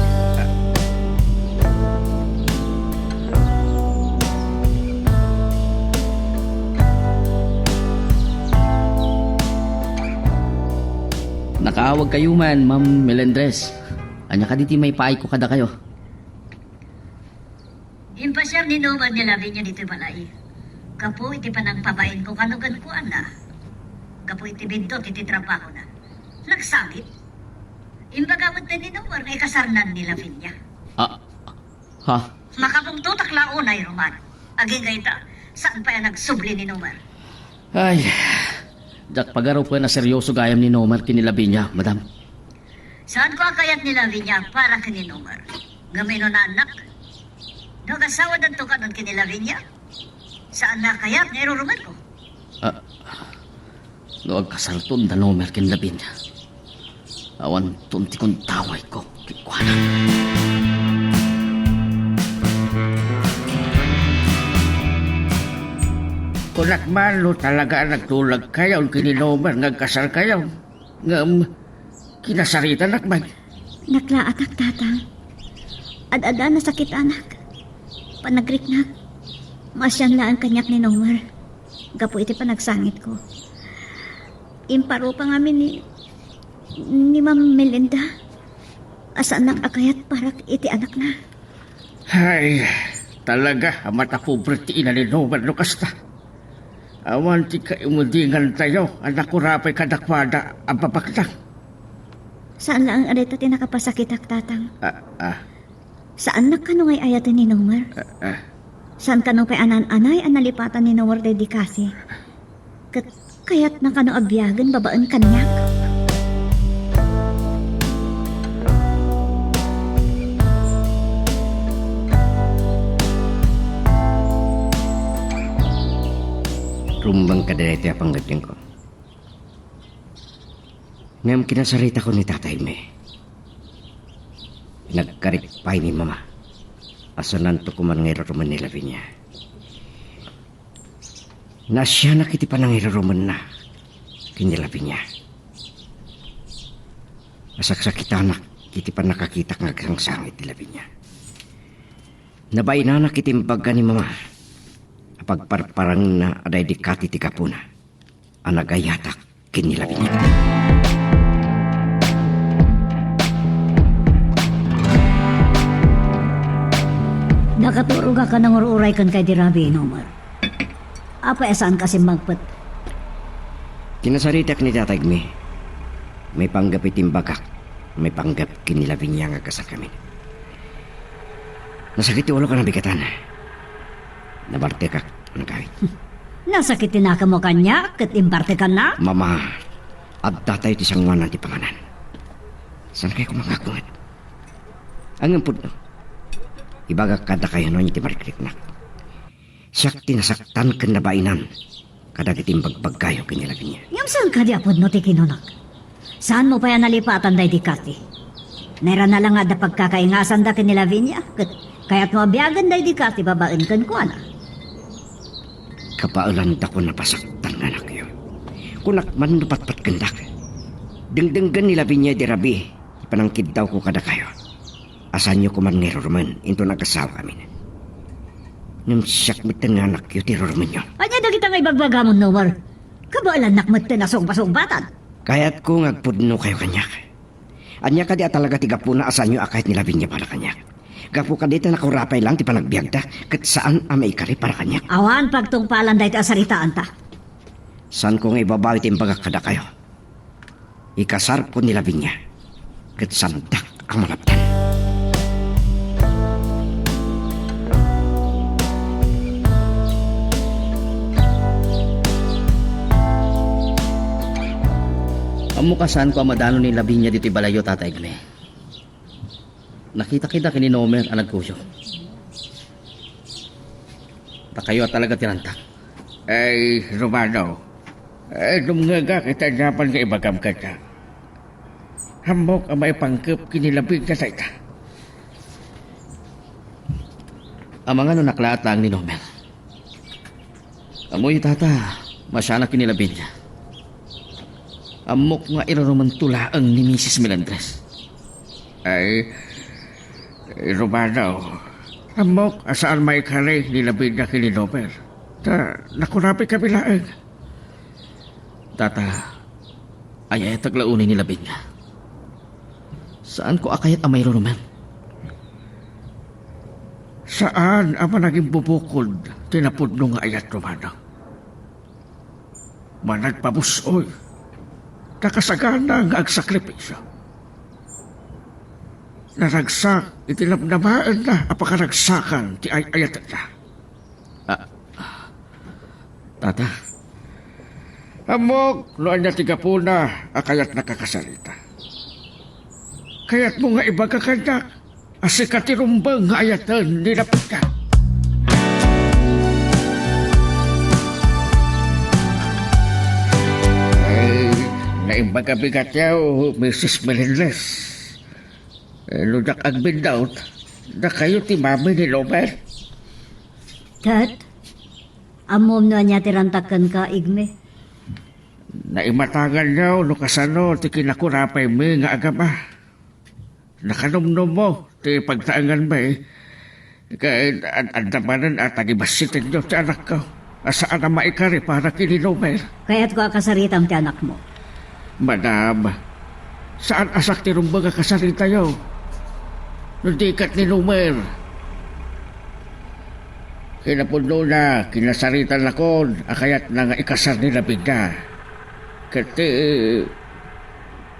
Nakaawagkayo man, Ma'am Melendres. Ania kadi ti maipaayko kadakayo? Impasiar ni Nomer ni Lavinia ditoy balay. Gapu iti panangpabainko kano kenkuana. Gapu iti biddut iti trabahona. Nagsangit. Imbaga met ni Nomer nga ikasarnan ni Lavinia. Ah, ha? Makabungtotak la unay, Roman. Agingga ita, saan pay a nagsubli ni Nomer? Ay, diak pagarupen a serioso gayam ni Nomer ken ni Lavinia, madam. Saanko a kayat ni Lavinia para ken ni Nomer. Ngem inunannak. No agasawadanto kanon ken ni Lavinia, saanna a kayat nga irurumenko. Ah, no agkasarton da Nomer ken Lavinia, awanton ti kuntawayko kenkuana. Kunak man no talaga a nagtulagkayon ken ni Nomer nga agkasarkayo. Ngem, kinasaritanak met. Naklaatak, Tatang. Ad-adda a nasakitanak. Panagriknak. Maasian laeng kaniak ni Nomer. Gapu iti panagsangitko. Imparupa ngamin ni, ni Ma'am Melinda a saannak a kayat para iti anakna. Ay, talaga a matapobre ti ina ni Nomer no kasta. Awan ti kaimudingantayo a nakurapay kadakuada a babaknang. Saan laeng a dayta ti nakapasakitak, Tatang. Ah, ah. Saannak kano nga ay-ayaten ni Nomer? Ah, ah. Saan kano pay a naan-anay a nalipatan ni Nomer daydi Cathy? Ket kayatna kano a biagen babaen kaniak? Rumbeng kadi daytoy a pangngeddengko. Ngem kinasaritako ni Tatay Igme. Nagkarik pay ni Mama a saanto koma nga irurumen ni Lavinia. Naasianak iti panangirurumenna ken ni Lavinia. Nasaksakitanak iti pannakakitak nga agsangsango iti Lavinia. Nabainanak iti imbaga ni Mama a pagparparangenna a daydi Kati ti gapuna a nagayatak ken ni Lavinia. Nakaturogak a nangur-uray kenka idi rabii, Nomer. Apay a saanka simmagpet? Kinasaritak ni Tatay Igme. Maipanggep iti imbagak, maipanggep ken ni Lavinia nga agkasarakami. Nasakit ti ulok a nabigatan. Nabartekak a nagawid. Nasakit ti nakemmo kaniak ket imbartekannak? Mama, addatayo ti sangoanan ti panganan. Saan kayo kumangagungit? Ngem pudno. Ibagak kadakayo no ania ti marikriknak. Siak ti nasaktan ken nabainan kadagiti imbagbaggayo ken ni Lavinia. Ngem saan kadi a pudno ti kinunak? Saanmo pay a nalipatan daydi Kati? Nairana la nga adda pagkakaingasanda ken ni Lavinia, ket kayatmo a biagen daydi Kati babaen kenkuana? Kabaelandakon a pasaktan nga anakyo. Kunak man no patpat kendak. Dengdenggen ni Lavinia idi rabii ti panangkiddawko kadakayo. A saanyo koman nga irurumen inton agasawakamin. Ngem siak metten nga anakyo ti irurumenyo. Ania dagita nga ibagbagamon, Nomer? Kabaelannak metten a sungbasungbatan. Kayatko nga agpudnokayo kaniak. Ania kadi a talaga ti gapuna a saanyo a kayat ni Lavinia para kaniak? Gapu kadi ta nakurapay lang ti panagbiagda ket saan a maikari para kaniak? Awan pagtungpalan daytoy a saritaanta. Saanko nga ibabawi ti imbagak kadakayo. Ikasarko ni Lavinia ket saandak a malabdan. Ammok a saanko a madano ni Lavinia ditoy balayyo, Tata Igme. Nakitak ida ken ni Nomer a nagkuyog. Dakayo a talaga ti rantak. Ay, Romano, ay, dumngegak iti aniaman nga ibagam kaniak. Ammok a maipanggep ken ni Lavinia dayta. Amangan no naklaat laeng ni Nomer. Ammoyo, Tata, maasianak ken ni Lavinia. Ammok nga irurumento laeng ni Misis Melendres. Ay, Romano, ammok a saan maikari ni Lavinia ken ni Nomer. Ta, nakurapay kami laeng. Tata, ayatek la unay ni Lavinia. Saanko a kayat a mairurumen. Saan a managimbubukod ti napudno nga ayat, Romano. Managpabus-oy, ta kasagana nga agsakripisio. Naragsak iti namnamaenna a pakaragsakan ti ay-ayatenna. Ah, Tata. Ammok no ania ti gapuna a kayatnak a kasarita. Kayatmo nga ibaga kaniak a sika ti rumbeng nga ayaten ni Lavinia. Ay, naimbag a bigatyo, Misis Melendres. Eh, no diak agbindaut, dakayo ti mami ni Nomer. Ket, ammom no ania ti rantak kenka, Igme? Naimatanganyo no kasano ti kinakurapaymi nga agama. Nakanumnommo ti pagtaenganmi. Ket ad-, adda manen a tagibassitenyo ti anakko a saan a maikari para ken ni Nomer. Kayatko a kasaritam ti anakmo. Madam, saan a siak ti rumbeng a kasaritayo. No di ket ni Nomer. Kinapudnona, kinasaritanakon a kayatna nga ikasar ni Lavinia. Ket ti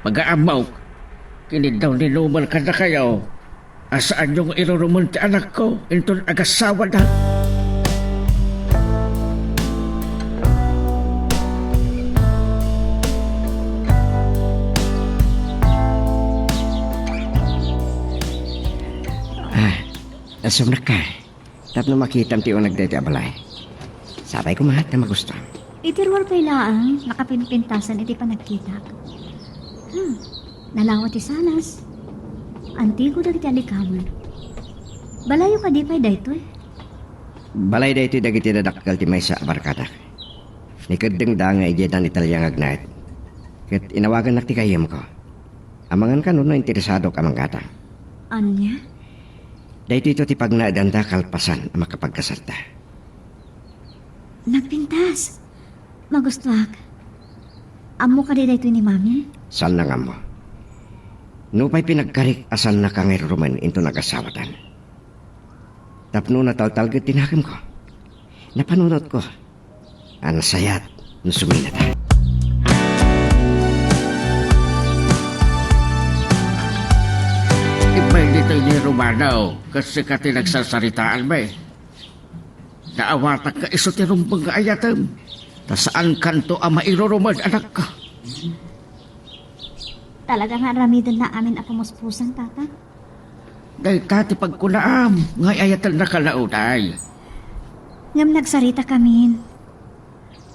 pagaammok, kiniddaw ni Nomer kadakayo a saanyo nga irurumen ti anakko inton agasawada. Ah, sumrekka. Tapno makitam ti uneg daytoy a balay. Sapay koma ta magusto. Iti ruar pay laeng, nakapimpintasan iti panagkitak. Hmm, nalawa ti sanas. Antigo dagiti alikamen. Balayyo kadi pay daytoy? Balay daytoy dagiti dadakkel ti maysa a barkadak. Nikeddengda nga idiay dan Italia nga agnaed. Ket inawagannak ti gayyemko. Amangan kano no interesadok a manggatang. Ania? Daytoyto ti pagnaedanda kalpasan a makapagkasarda. Nagpintas. Magustuak. Ammo kadi daytoy ni Mami? Saanna nga ammo. Nupay pinagkarik a saannaka nga irurumen inton agasawatan. Tapno nataltalged ti nakemko. Napanunotko. A nasayat no suminata. Imbay ditoy ni Romano, kas sika ti nagsarsaritaan, bay. Naawatak nga isu ti rumbeng nga ayatem. Ta saankanto a mairurumed, anakko. Talaga nga aramidenna amin a pumuspusan, Tata? Dayta ti pagkunaam nga ay-ayatennaka launay. Ngem nagsaritakamin.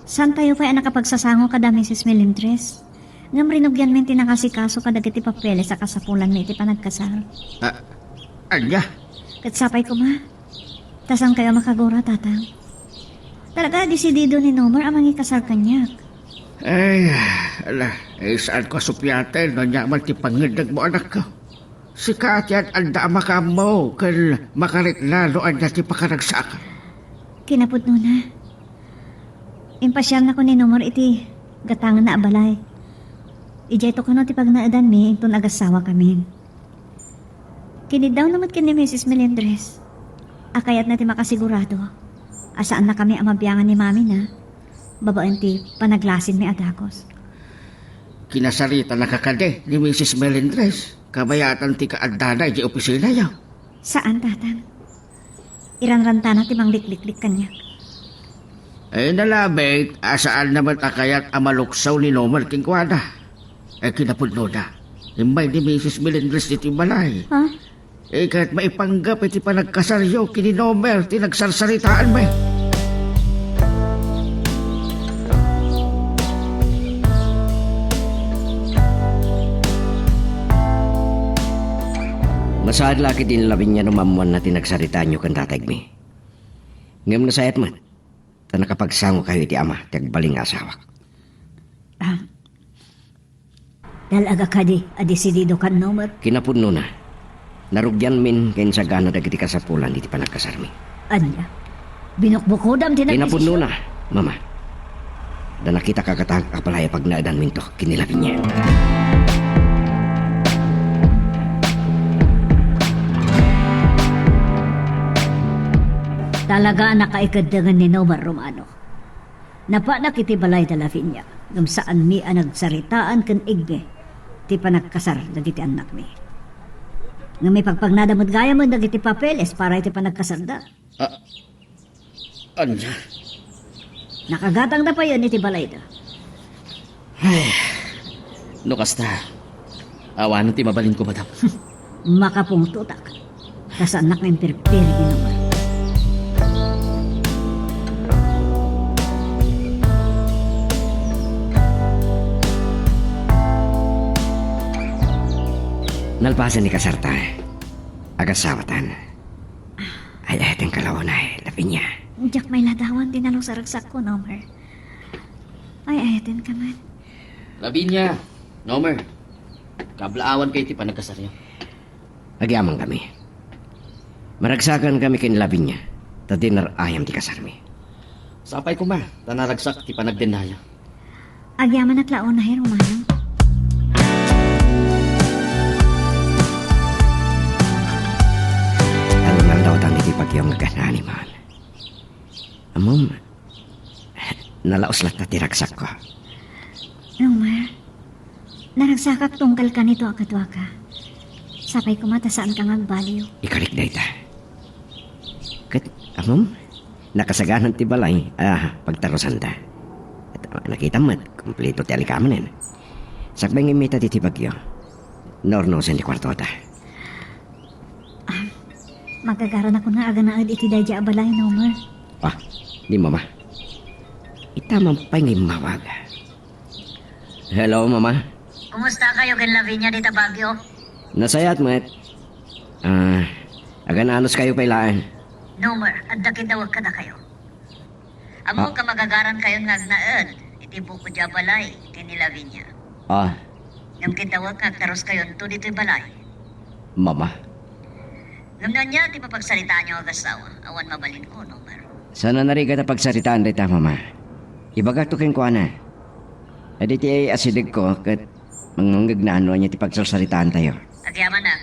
Saantayo pay a nakapagsasango kada Misis Melendres. Ngem rinugianmin ti nangasikaso kadagiti papeles a kasapulanmi iti panagkasar. Ah, ania? Ket sapay koma. Ta saankayo a makagura, Tatang. Talaga a desidido ni Nomer a mangikasar kaniak. Ay, ala, ay, saanko a supiaten no ania man ti pangngeddegmo, anakko. Sika ti ad-adda a makaammo ken makarikna no ania ti pakaragsakan. Kinapudnona, impasiarnako ni Nomer iti gatangenna a balay. Idiayto kano ti pagnaedanmi inton agasawakamin. Kiniddawna met ken ni Misis Melendres a kayatna ti makasigurado a saannakami a mabiangan ni Mamina babaen ti panaglasinmi a dagus. Kinasaritanaka kadi ni Misis Melendres kabayatan ti kaaddana idiay opisinayo? Saan, Tatang. Iranrantana ti manglikliklik kaniak. Ay, nalabit a saanna met a kayat a maluksaw ni Nomer kenkuana. Ay, kinapudnona, immay ni Misis Melendres ditoy balay. Ha? Eh, ket maipanggep iti panagkasaryo ken ni Nomer ti nagsarsaritaanmi. Masaad la ketdi ni Lavinia no maammoanna ti nagsaritaanyo ken tataymi. Ngem nasayat met, ta nakapagsangokayo iti ama ti agbalin nga asawak. Ah, talaga kadi a desididokan, Nomer? Kinapudnona, narugianmin nga insagana dagiti kasapulan iti panagkasarmi. Ania? Binukbukodam ti nagdesisyon? Kinapudnona, Mama. Da nakitaka kata a balay a pagnaedanminto ken ni Lavinia. Talaga a nakaikeddeng ni Nomer Romano. Napanak iti balay da Lavinia, ngem saanmi a nagsaritaan ken igmi ti panagkasar dagiti annakmi. Ngem ipagpagnada met gayamen dagiti papeles para iti panagkasarda. Ah, ania? Nakagatangda payen iti balayda. Ay, no kasta, awanen ti mabalinko, madam. Makapungtotak. Ta saannak nga imperperi ni Nomer. Nalpasen ni kasarta, agasawatan. Ay, ay, ten kalaunay, Lavinia. Diak may ladawan ti nalus a ragsakko, Nomer. Ay, ay, ten ka man. Lavinia, Nomer, kablaawan kayo ti panagkasaryo. Agyamankami. Maragsakankami ken Lavinia, ta dinar-ayam ti kasarmi. Sapay koma, ta naragsak ti panagdennayo. Agyamanak la unay, Romano. Ano nga daw tani ti pagyong ganahan, man? Amom, nalaos latta ti ragsakko. Nomer, naragsakak tunggal kanito a kaduaka. Sapay koma ta saanka nga agbaliw. Ikarik dayta. Ket, amom, nakasaganan ti balay a pagtarusanda. Ket, nakitam met, kompleto ti alikamanen. Sakbay nga immita ti bagyo, naurnosen ti kuartota. Ah, magagaranakon nga aganaed iti daydiay a balay, Nomer. Ah, ni Mama. Ita man pay nga immawag. Hello, Mama. Kumusta kayo ken Lavinia dita Baguio? Nasayaat met. Ah, agan-anos kayo pay laeng. Nomer, adda kiddawek kadakayo. Ammo Ah. ka magagaran kayon nga agnaed iti bukod a balay ken ni Lavinia. Ah. Ngem kiddawek nga agtarus kayonto ditoy balay. Mama. Ngem no ania ti papagsaritaanyo nga agassawa, awan mabalinko, Nomer. Saan a narigat a pagsaritaan dayta, Mama. Ibagakto kenkuana. Dayta ay asidegko ket mangngegna no ania ti pagsarsaritaantayo. Agyamanak.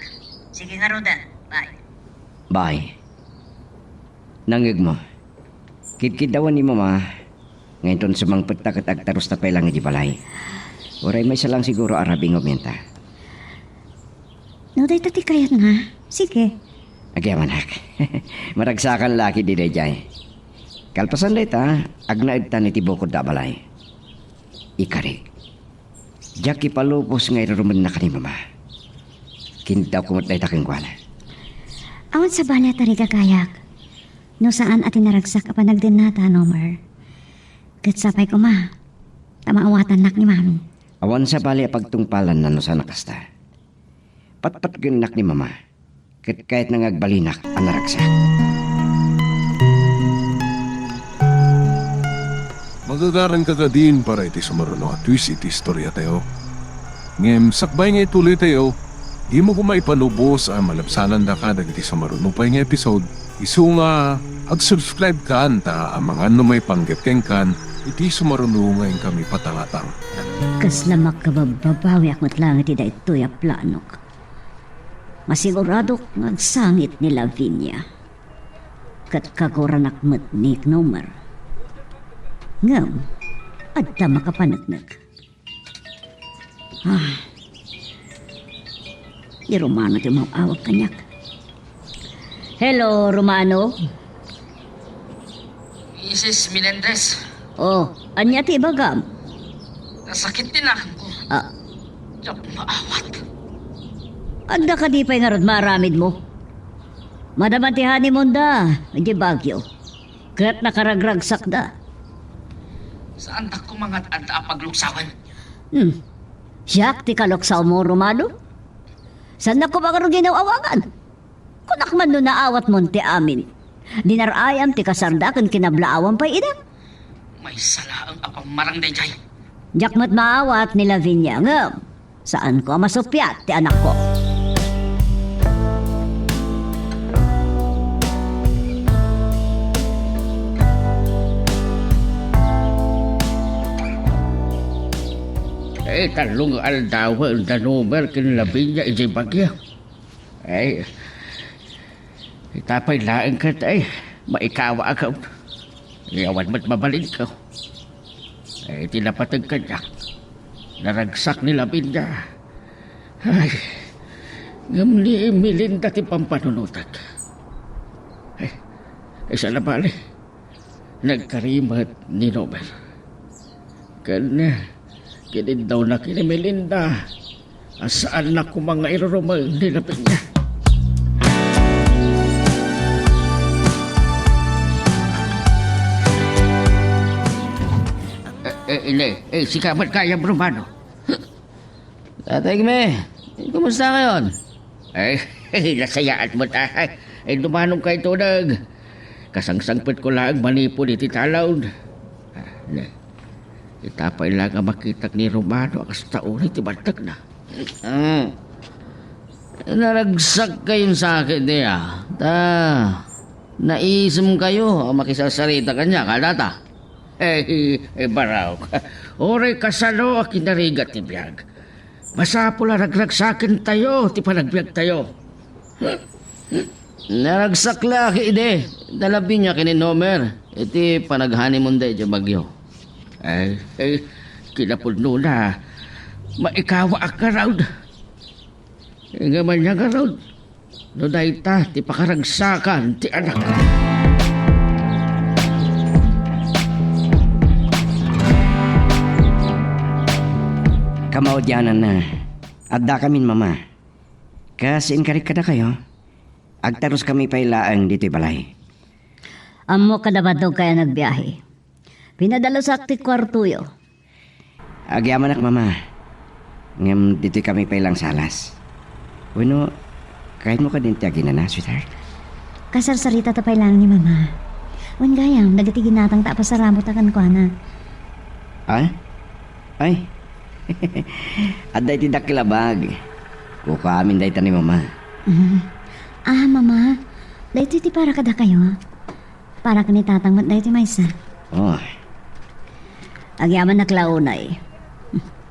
Sige ngaruden. Bye. Bye. Nangngegmo. Kidkiddawen ni Mama, nga inton sumangpetta ket agtarusta pay laeng idiay balay. Uray maysa laeng siguro a rabii nga umenta. No dayta ti kayatna, sige. Agyamanak. Maragsakan la ketdi daydiay. Kalpasan dayta, agnaedtan iti bukodda a balay. Ikari. Diak ipalubos nga irurumennak ni Mama. Kiddawko met dayta kenkuana. Awan sabali a tarigagayak no saan a ti naragsak a panagdennata, Nomer. Ket sapay koma ta maawatannak ni Mami. Awan sabali a pagtungpalanna no saan a kasta. Patpatgennak ni Mama. Ket kayatna nga agbalinak a naragsak. Magagaranka kadin para iti sumaruno a twist iti istoriatayo. Ngem sakbay nga ituloytayo, dimo koma ipalubos a malabsanandaka dagiti sumaruno pay nga episode. Isu nga ag-subscribe kan ta amangan no maipanggep kenkan iti sumaruno nga inkami patangatang. Kasla makababbabawiak met laeng iti daytoy a planok. Masiguradok nga agsangit ni Lavinia. Ket kaguranak met ni Nomer. Ngem, adda makapaneknek. Ah. Ni Romano ti umaw-awag kaniak. Hello, Romano. Misis Melendres. Oh, ania ti ibagam? Nasakit ti nakemko. Ah. Diak maawat. Adda kadi pay ngarud maaramidmo? Madama ti honeymoon da, idiay Baguio. Ket nakaragragsakda. Saandak koma nga adda a pagluksawen. Hmm. Siak ti kaluksawmo, Romano? Saannak koma ngarud nga inaw-awagan? Kunak man no naawatmon ti amin. Dinar-ayam ti kasarda ken kinablaawam pay ida. Maysa laeng a pammarang daydiay. Diak met maawat ni Lavinia, ngem saanko a masuppiat ti anakko. Eh, tallo nga aldawen da Nomer ken Lavinia idiay Baguio. Ay, ita pay laeng ket, ay, maikawaak. Ay, awan met mabalinko. Ay, ti napateg kaniak, naragsak ni Lavinia. Ay, ngem ni Melinda ti pampanunotek. Ay, ay, saan a bale? Nagkari met ni Nomer. Ken, kiniddawna ken ni Melinda a saanna koma nga irurumeng ni Lavinia. Eh, eh, ine, eh, sika met gayam, Romano. Tatay Gme, kumusta kayon? Ay, nasayaat met, ay, ay, dumanom kay tuneg. Kasangsangpetko laeng manipud iti talon. Ah, ne. Ita pay la nga makitak ni Romano a kasta unay ti bantagna. Mm. Naragsak kayon sakit niya. Ta, naisem kayo a makisarsarita kaniak, a data? Eh, eh, baraw. Uray kasano a kinarigat ti biag, masapul a ragragsakentayo ti panagbiagtayo. Naragsak la ketdi da Lavinia ken ni Nomer iti panag-honeymoon da idiay Baguio. Ay, ay, kinapudnona, maikawaak ngarud. Ngem ania ngarud no dayta ti pakaragsakan ti anak? Kamaudiananna, addakamin, Mama. Kas inkarik kadakayo, agtaruskami pay laeng ditoy balay. Ammok a nabaddogkayo a nagbiahe. Pinadalusak ti kuartoyo. Agyamanak, Mama. Ngem ditoy kami pay lang salas. Wenno, kayatmo kadin ti aginana, sweetheart? Kasarsaritata pay lang ni Mama. Wen gayam, dagiti ginatangta a pasaramota kenkuana. Ah? Ay. Adda iti dakkel a bag. Kukuamin dayta ni Mama. Mm. Ah, Mama, daytoy ti para kadakayo. Para ken ni Tatang met daytoy maysa. Oh. Agyamannak la unay.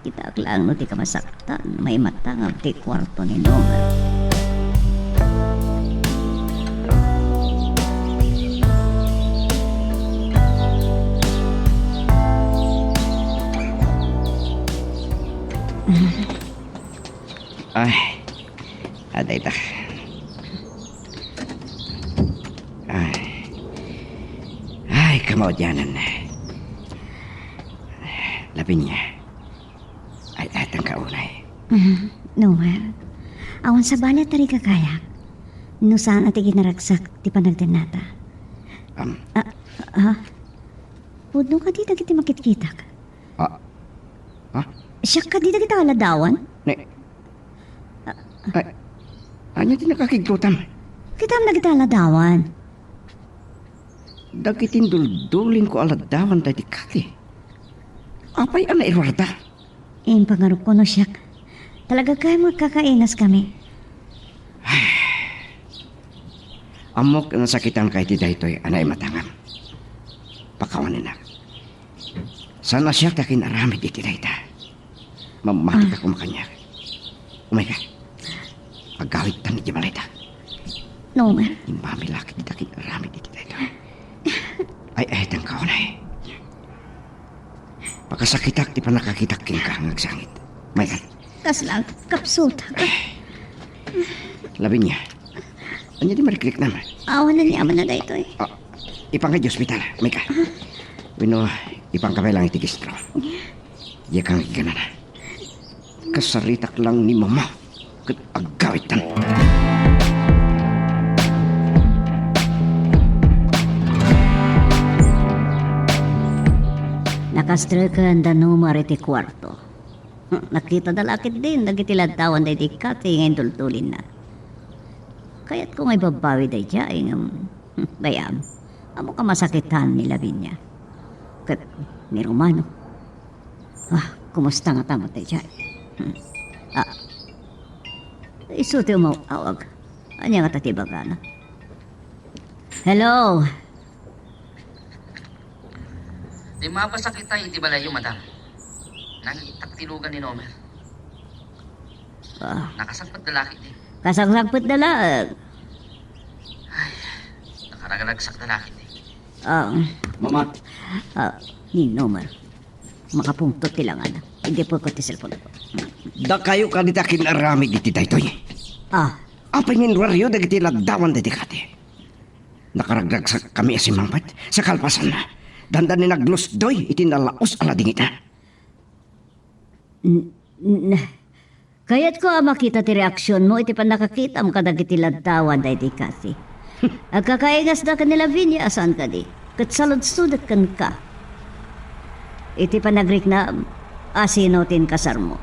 Kitaak laeng no ti kamasaktan, maimatangab ti kuarto ni Nomer. Ay, adda ita. Ay. Ay, kamaudianan. Lavinia, ay-ayatenka unay. Mhm. Nomer, awan sabali a tarigagayak no saan a ti ginaragsak ti panagdennata. Am. Ah, ah, pudno kadi dagiti makitkitak? Ah. Ha? Siak kadi dagiti aladawan? Ne. Ah, ah. Ay, ania ti nakakigtotam? Kitam dagiti aladawan. Dagiti induldulinko a ladawan daydi Kati. Apay a nairuarda? Impangarupko no siak. Talaga kay magkakaingaskami. Ammok a nasakitanka iti daytoy a naimatangam. Pakawanennak. Saan a siak ti akin-aramid iti dayta. Mammatika Ah. koma kaniak. Umayka. Agawidtan iti balayta. Nomer. Imbami la ket ti akin-aramid iti dayta. Ay-ayatenka unay. Pakasakitak ti pannakakitak kenka nga agsangit. Umayka. Kasla kapsut. Lavinia. Ania ti marikriknam? Awan aniamanna daytoy. Ah, ipanka iti ospital. Umayka. Wenno, ipanka pay lang iti gistro. Diak nga iganana. Kasaritak lang ni Mama ket aggawidtan. Nakastreken da Nomer iti kuarto. Nakitada la ketdin dagiti ladawan daydi Kati nga induldulinna. Kayatko nga ibabbawi daydiay ngem, gayam, ammok a masakitan ni Lavinia. Ket ni Romano. Ah, kumusta ngata met daydiay? Hmm. Ah. Isu ti umaw-awag. Ania ngata ti ibagana? Hello? Di mapasakitan iti balayyo, madam. Nangitak ti lugan ni Nomer. Ah. Nakasagpet da la ketdi. Kasagsagpet da laeng. Ay, nakaragragsak da la ketdi. Ah. Mama. Ah, ni Nomer. Makapungtot ti langana. Idi pekot ti cellphone ko. Dakayo kadi ti akin-aramid iti daytoy. Ah. Apay nga inruaryo dagiti ladawan daydi Kati? Nakaragragsakkami a simmangpet sa kalpasanna. Dandani naglusdoy iti nalaus a ladingitna. N-, n-, kayatko a makita ti reaksionmo iti pannakakitam kadagiti ladawan daydi Kati. Agkakaingasda ken ni Lavinia a saan kadi, ket saludsodek kenka. Iti panagriknam, asino ti inkasarmo?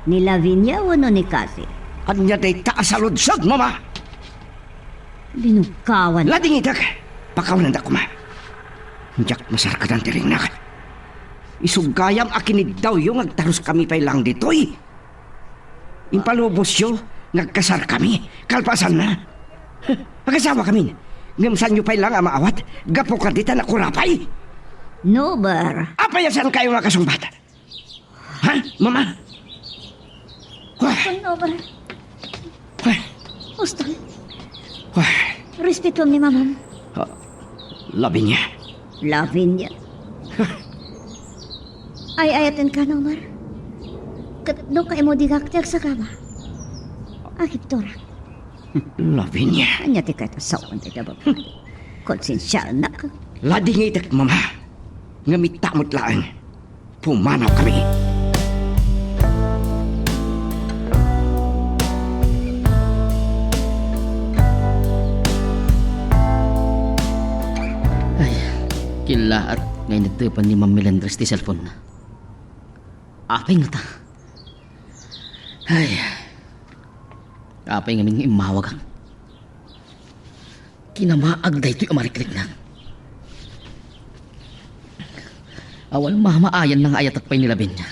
Ni Lavinia wenno ni Kati? Ania dayta a saludsod, Mama? Binukawan. Ladingitek! Pakawanendak koma. Diak masarkadan ti riknak. Isu gayam a kiniddawyo nga agtaruskami pay lang ditoy. Impalubosyo nga agkasarkami. Kalpasanna, agasawakamin. Ngem saanyo pay lang a maawat gapu kadi ta nakurapay. Nomer. Apay a saankayo nga kasungbat? Ha, Mama? Wah. Ay, Nomer. Wah. Uston. Wah. Respetuem ni Mamam. Ah, Lavinia. Lavinia? Ay-ayatenka, Nomer. Ket no kaymo, digak ti agsagaba. Agibturak. Lavinia. Ania ti kayat a sawen dayta babai? Konsensiaennak. Ladingitek, Mama. Ngem ita met laeng. Pumanawkami. Ay, killaat nga inidtepan ni Ma'am Melendres ti cellphone-na. Apay ngata? Ay, apay ngamin nga immawagak? Kinamaag daytoy a marikriknak. Awan mamaayanna nga ayatek pay ni Lavinia.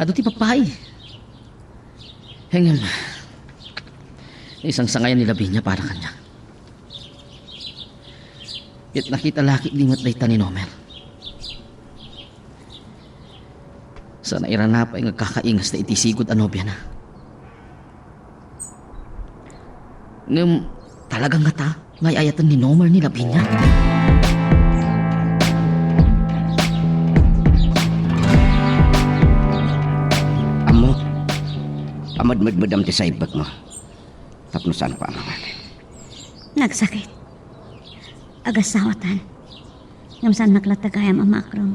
Adu ti babai. Ngem, naisangsangayan ni Lavinia para kaniak. Ket nakita la ketdi met dayta ni Nomer. Sa nairana pay nga agkakaingasda iti sigud a nobiana. Ngem, talaga ngata nga ay-ayaten ni Nomer ni Lavinia? Ammo, a madmedmedam ti saibbekmo tapno saanko amangan. Nagsakit. Agasawatan. Ngem saannak latta gayam a maaklon.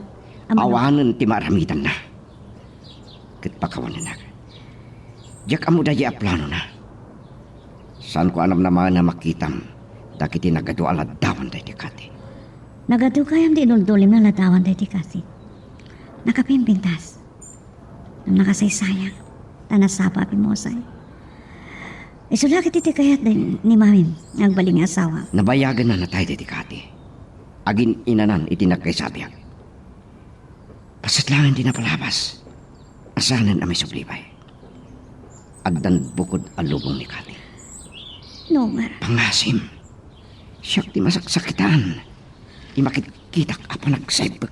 Ammo, awanen ti maaramidanna. Ket pakawanenak. Diak ammo daydiay a planona. Saanko a namnamaen a makitam dagiti nagadu a laddawan daydi Kati. Nagadu gayam di inuldulim nga laddawan daydi Kati. Nakapimpintas. Ngem nakasaysayak, ta nasapa a pimmosay. Isu la ketdi ti kayat da ni mamim nga agbalin nga asawa. Nabayaganna natay daydi Kati. Agin-inanan iti nagkaisabiak. Paset laeng ti napalabas a saanen a maisubli pay. Addan bukod a lubong ni Kati. Nomer. Pangasim. Siak ti masaksakitan. Ti makitkitak a panagsaibbek.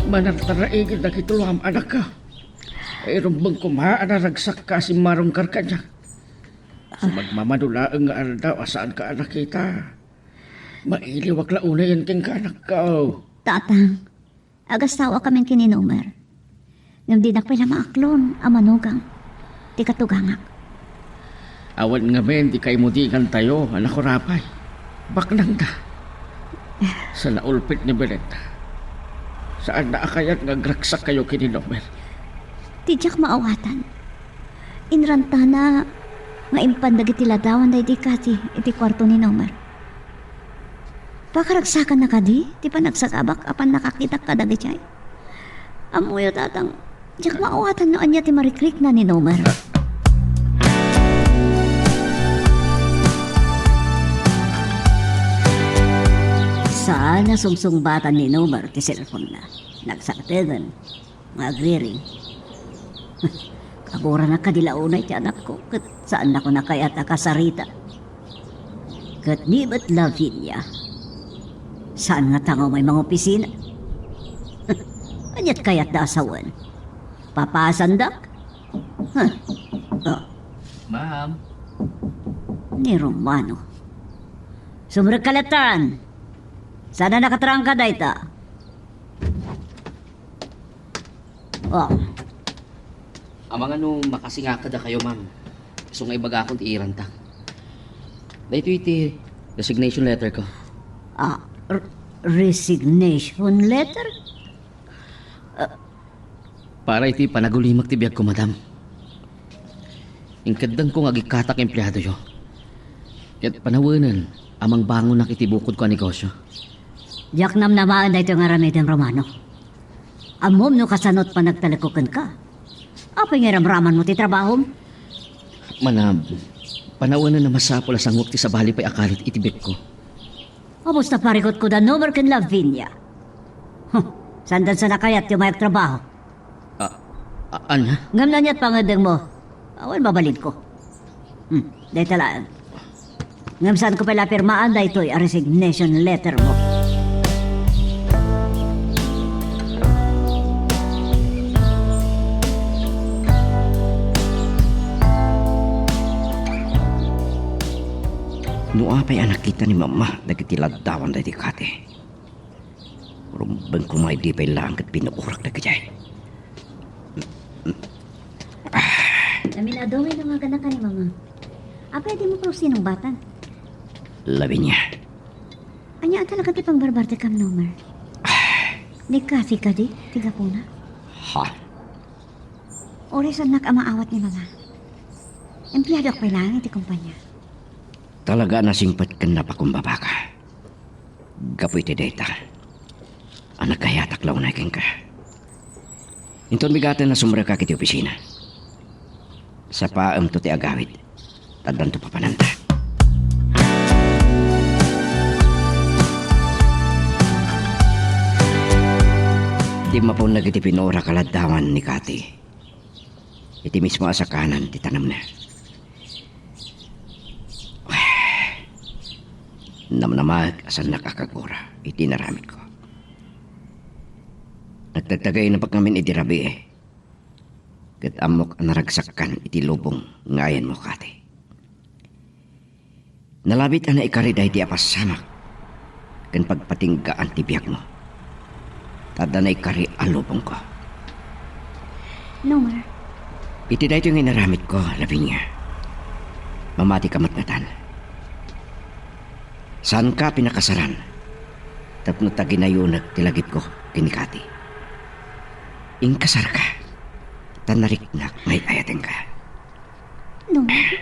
Manartaraigid dagiti tuloam, anakko. Irumbeng koma a naragsakka a simmarungkar kaniak. Sumagmamano laeng nga aldaw a saanka a nakita. Mailiwak la unayen kenka, anakko. Tatang, agasawakamin ken ni Nomer. Ngem dinak pay la maaklon a manugang ti katugangak. Awan ngamin ti kaimudigantayo a nakurapay. Baknangda. Sa naulpit ni Beretta, saanna a kayat nga agragsakkayo ken ni Nomer. Ti diak maawatan, inrantana nga impan dagiti ladawan daydi Kati iti kuarto ni Nomer. Pakaragsakanna kadi ti panagsagabak a pannakakitak kadagiti ay? Ammoyo, Tatang, diak maawatan no ania ti marikrikna ni Nomer. Saan a sungsungbatan ni Nomer ti cellphone-na. Nagsartengen nga agriring. Kaguranak kadi la unay ti anakko, ket saannako a kayat a kasarita. Ket ni met Lavinia, saan ngata nga umay mangopisina? Aniat kayatda a sawen? Papasandak? Huh. Oh. Ma'am. Ni Romano. Sumrekka latta. Saan a nakatrangka dayta? Oh. Amangan no makasinga kadakayo, ma'am. Isu nga ibagakon ti irantak. Daytoy ti resignation letter ko. Ah, r-, resignation letter? Ah. Para iti panagulimak ti biagko, madam. Inkeddengko nga agikkatak empleadoyo. Ket panawenen a mangbangonak iti bukodko a negosyo. Diak namnamaen daytoy nga aramidem, Romano. Ammom no kasano ti panagtalekko kenka? Apay nga iramramanmo ti trabahom? Manab, panawenen a masapul a sangok ti sabali pay a karit iti biagko. Apos ta parikutko da Nomer ken Lavinia. Huh, saanda sa nakayat ti umayag trabaho. Ah, a-, ania? Ngem aniat pangeddengmo? Awan, mabalinko. Hmm, dayta laeng. Ngem saanko pay la pirmaan daytoy a resignation letter mo. No apay a nakita ni Mama dagiti laddawan daydi Kati, rumbeng koma idi pay laeng ket binuorak dagijay. Naminado nga inangaganaka ni Mama. Apay a dimo pay sinungbatan? Lavinia. Ania a talaga ti pangbarbartekam, Nomer? Ni Kathy kadi ti gapuna? Ha? Uray saannak a maawat ni Mama. Empleadoak pay laeng iti kompania. Talaga a nasingpet ken napakumbabaka. Gapu iti dayta a nagkayatak la unay kenka. Inton bigaten a sumrekak iti opisina. Sapaemto ti agawid, ta addanto papananda. Dimmapunek iti pinurak a laddawan ni Kati. Iti mismo a sakanan ti tanemna. Namnamaek a saannak a kagura iti inaramidko. Nagtagtagaynak ngamin idi rabii, ket ammok a naragsakkan iti lubong nga ayanmo, Kati. Nalabit a naikari daydi a pasamak ken pagpatinggaan ti biagmo. Ta adda naikari a lubongko. Nomer. Iti daytoy nga inaramidko, Lavinia, mamatika met ngatan. Saanka a pinakasaran tapno ta ginayonek ti lagipko ken ni Kati. Inkasarka, ta nariknak nga ay-ayatenka. Nomer.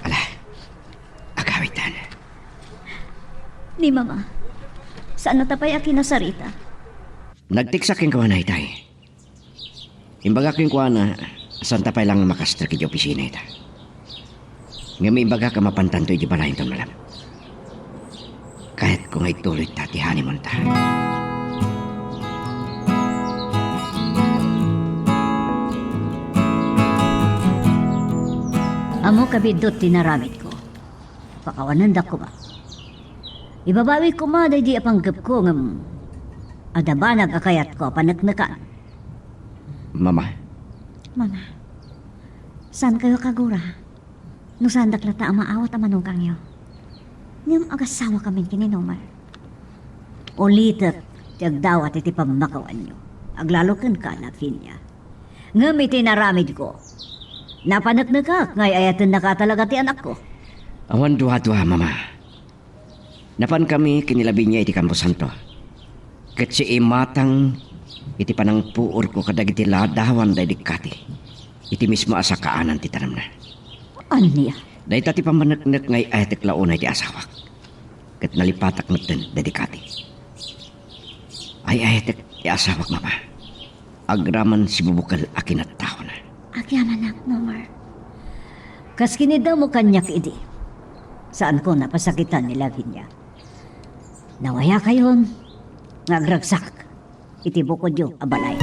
Ala, agawidtan. Ni Mama, saanna ta pay a kinasarita? Nagteksak kenkuana itay. Imbagak kenkuana, saanta pay la nga makastrek iti opisina ita. Ngem imbagak a mapantanto iti balay inton malem. Kayatko nga ituloyta ti honeymoonta. Ammok a biddut ti inaramidko. Pakawanendak koma. Ibabawi koma daydi a panggepko ngem adda banag a kayatko a paneknekan. Mama. Mama, saankayo a kagura no saandak latta a maawat a manugangyo? Ngem agasawakamin ken ni Nomer. Ulitek ti agdawat iti pammakawanyo, aglalo kenka, Lavinia. Ngem iti inaramidko, napaneknekak nga ay-ayatennaka talaga ti anakko. Awan duadua, Mama. Napankami ken ni Lavinia iti kamposanto. Ket imatang iti panangpuorko kadagiti ladawan daydi Kati iti mismo a sakaanan ti tanemna. Ania? Dayta ti pammaneknek nga ay-ayatek la unay ti asawak. Ket nalipatak metten daydi Kati. Ay-ayatek ti asawak, Mama. Agraman sibubukel a kinattaona. Agyamanak, Nomer. Kas kinidamo kaniak idi, saanko napasakitan ni Lavinia. Nawayakayon nga agragsak iti bukodyo a balay.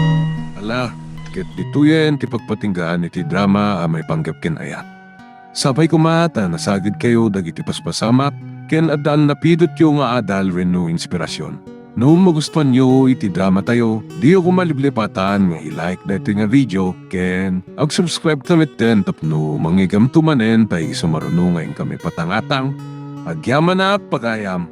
Ala, ket ditoyen ti pagpatinggaan iti drama a maipanggep ken ayat. Sapay koma ta nasagidkayo dagiti paspasamak ken adda a napidotyo nga adal wenno inspirasyon. No magustuanyo iti dramatayo, diyo koma liplipatan nga i-like daytoy nga video ken ag-subscribe ta metten tapno mangigamto manen ta isu maruno nga inkami patangatang. Agyamanak, pagayam!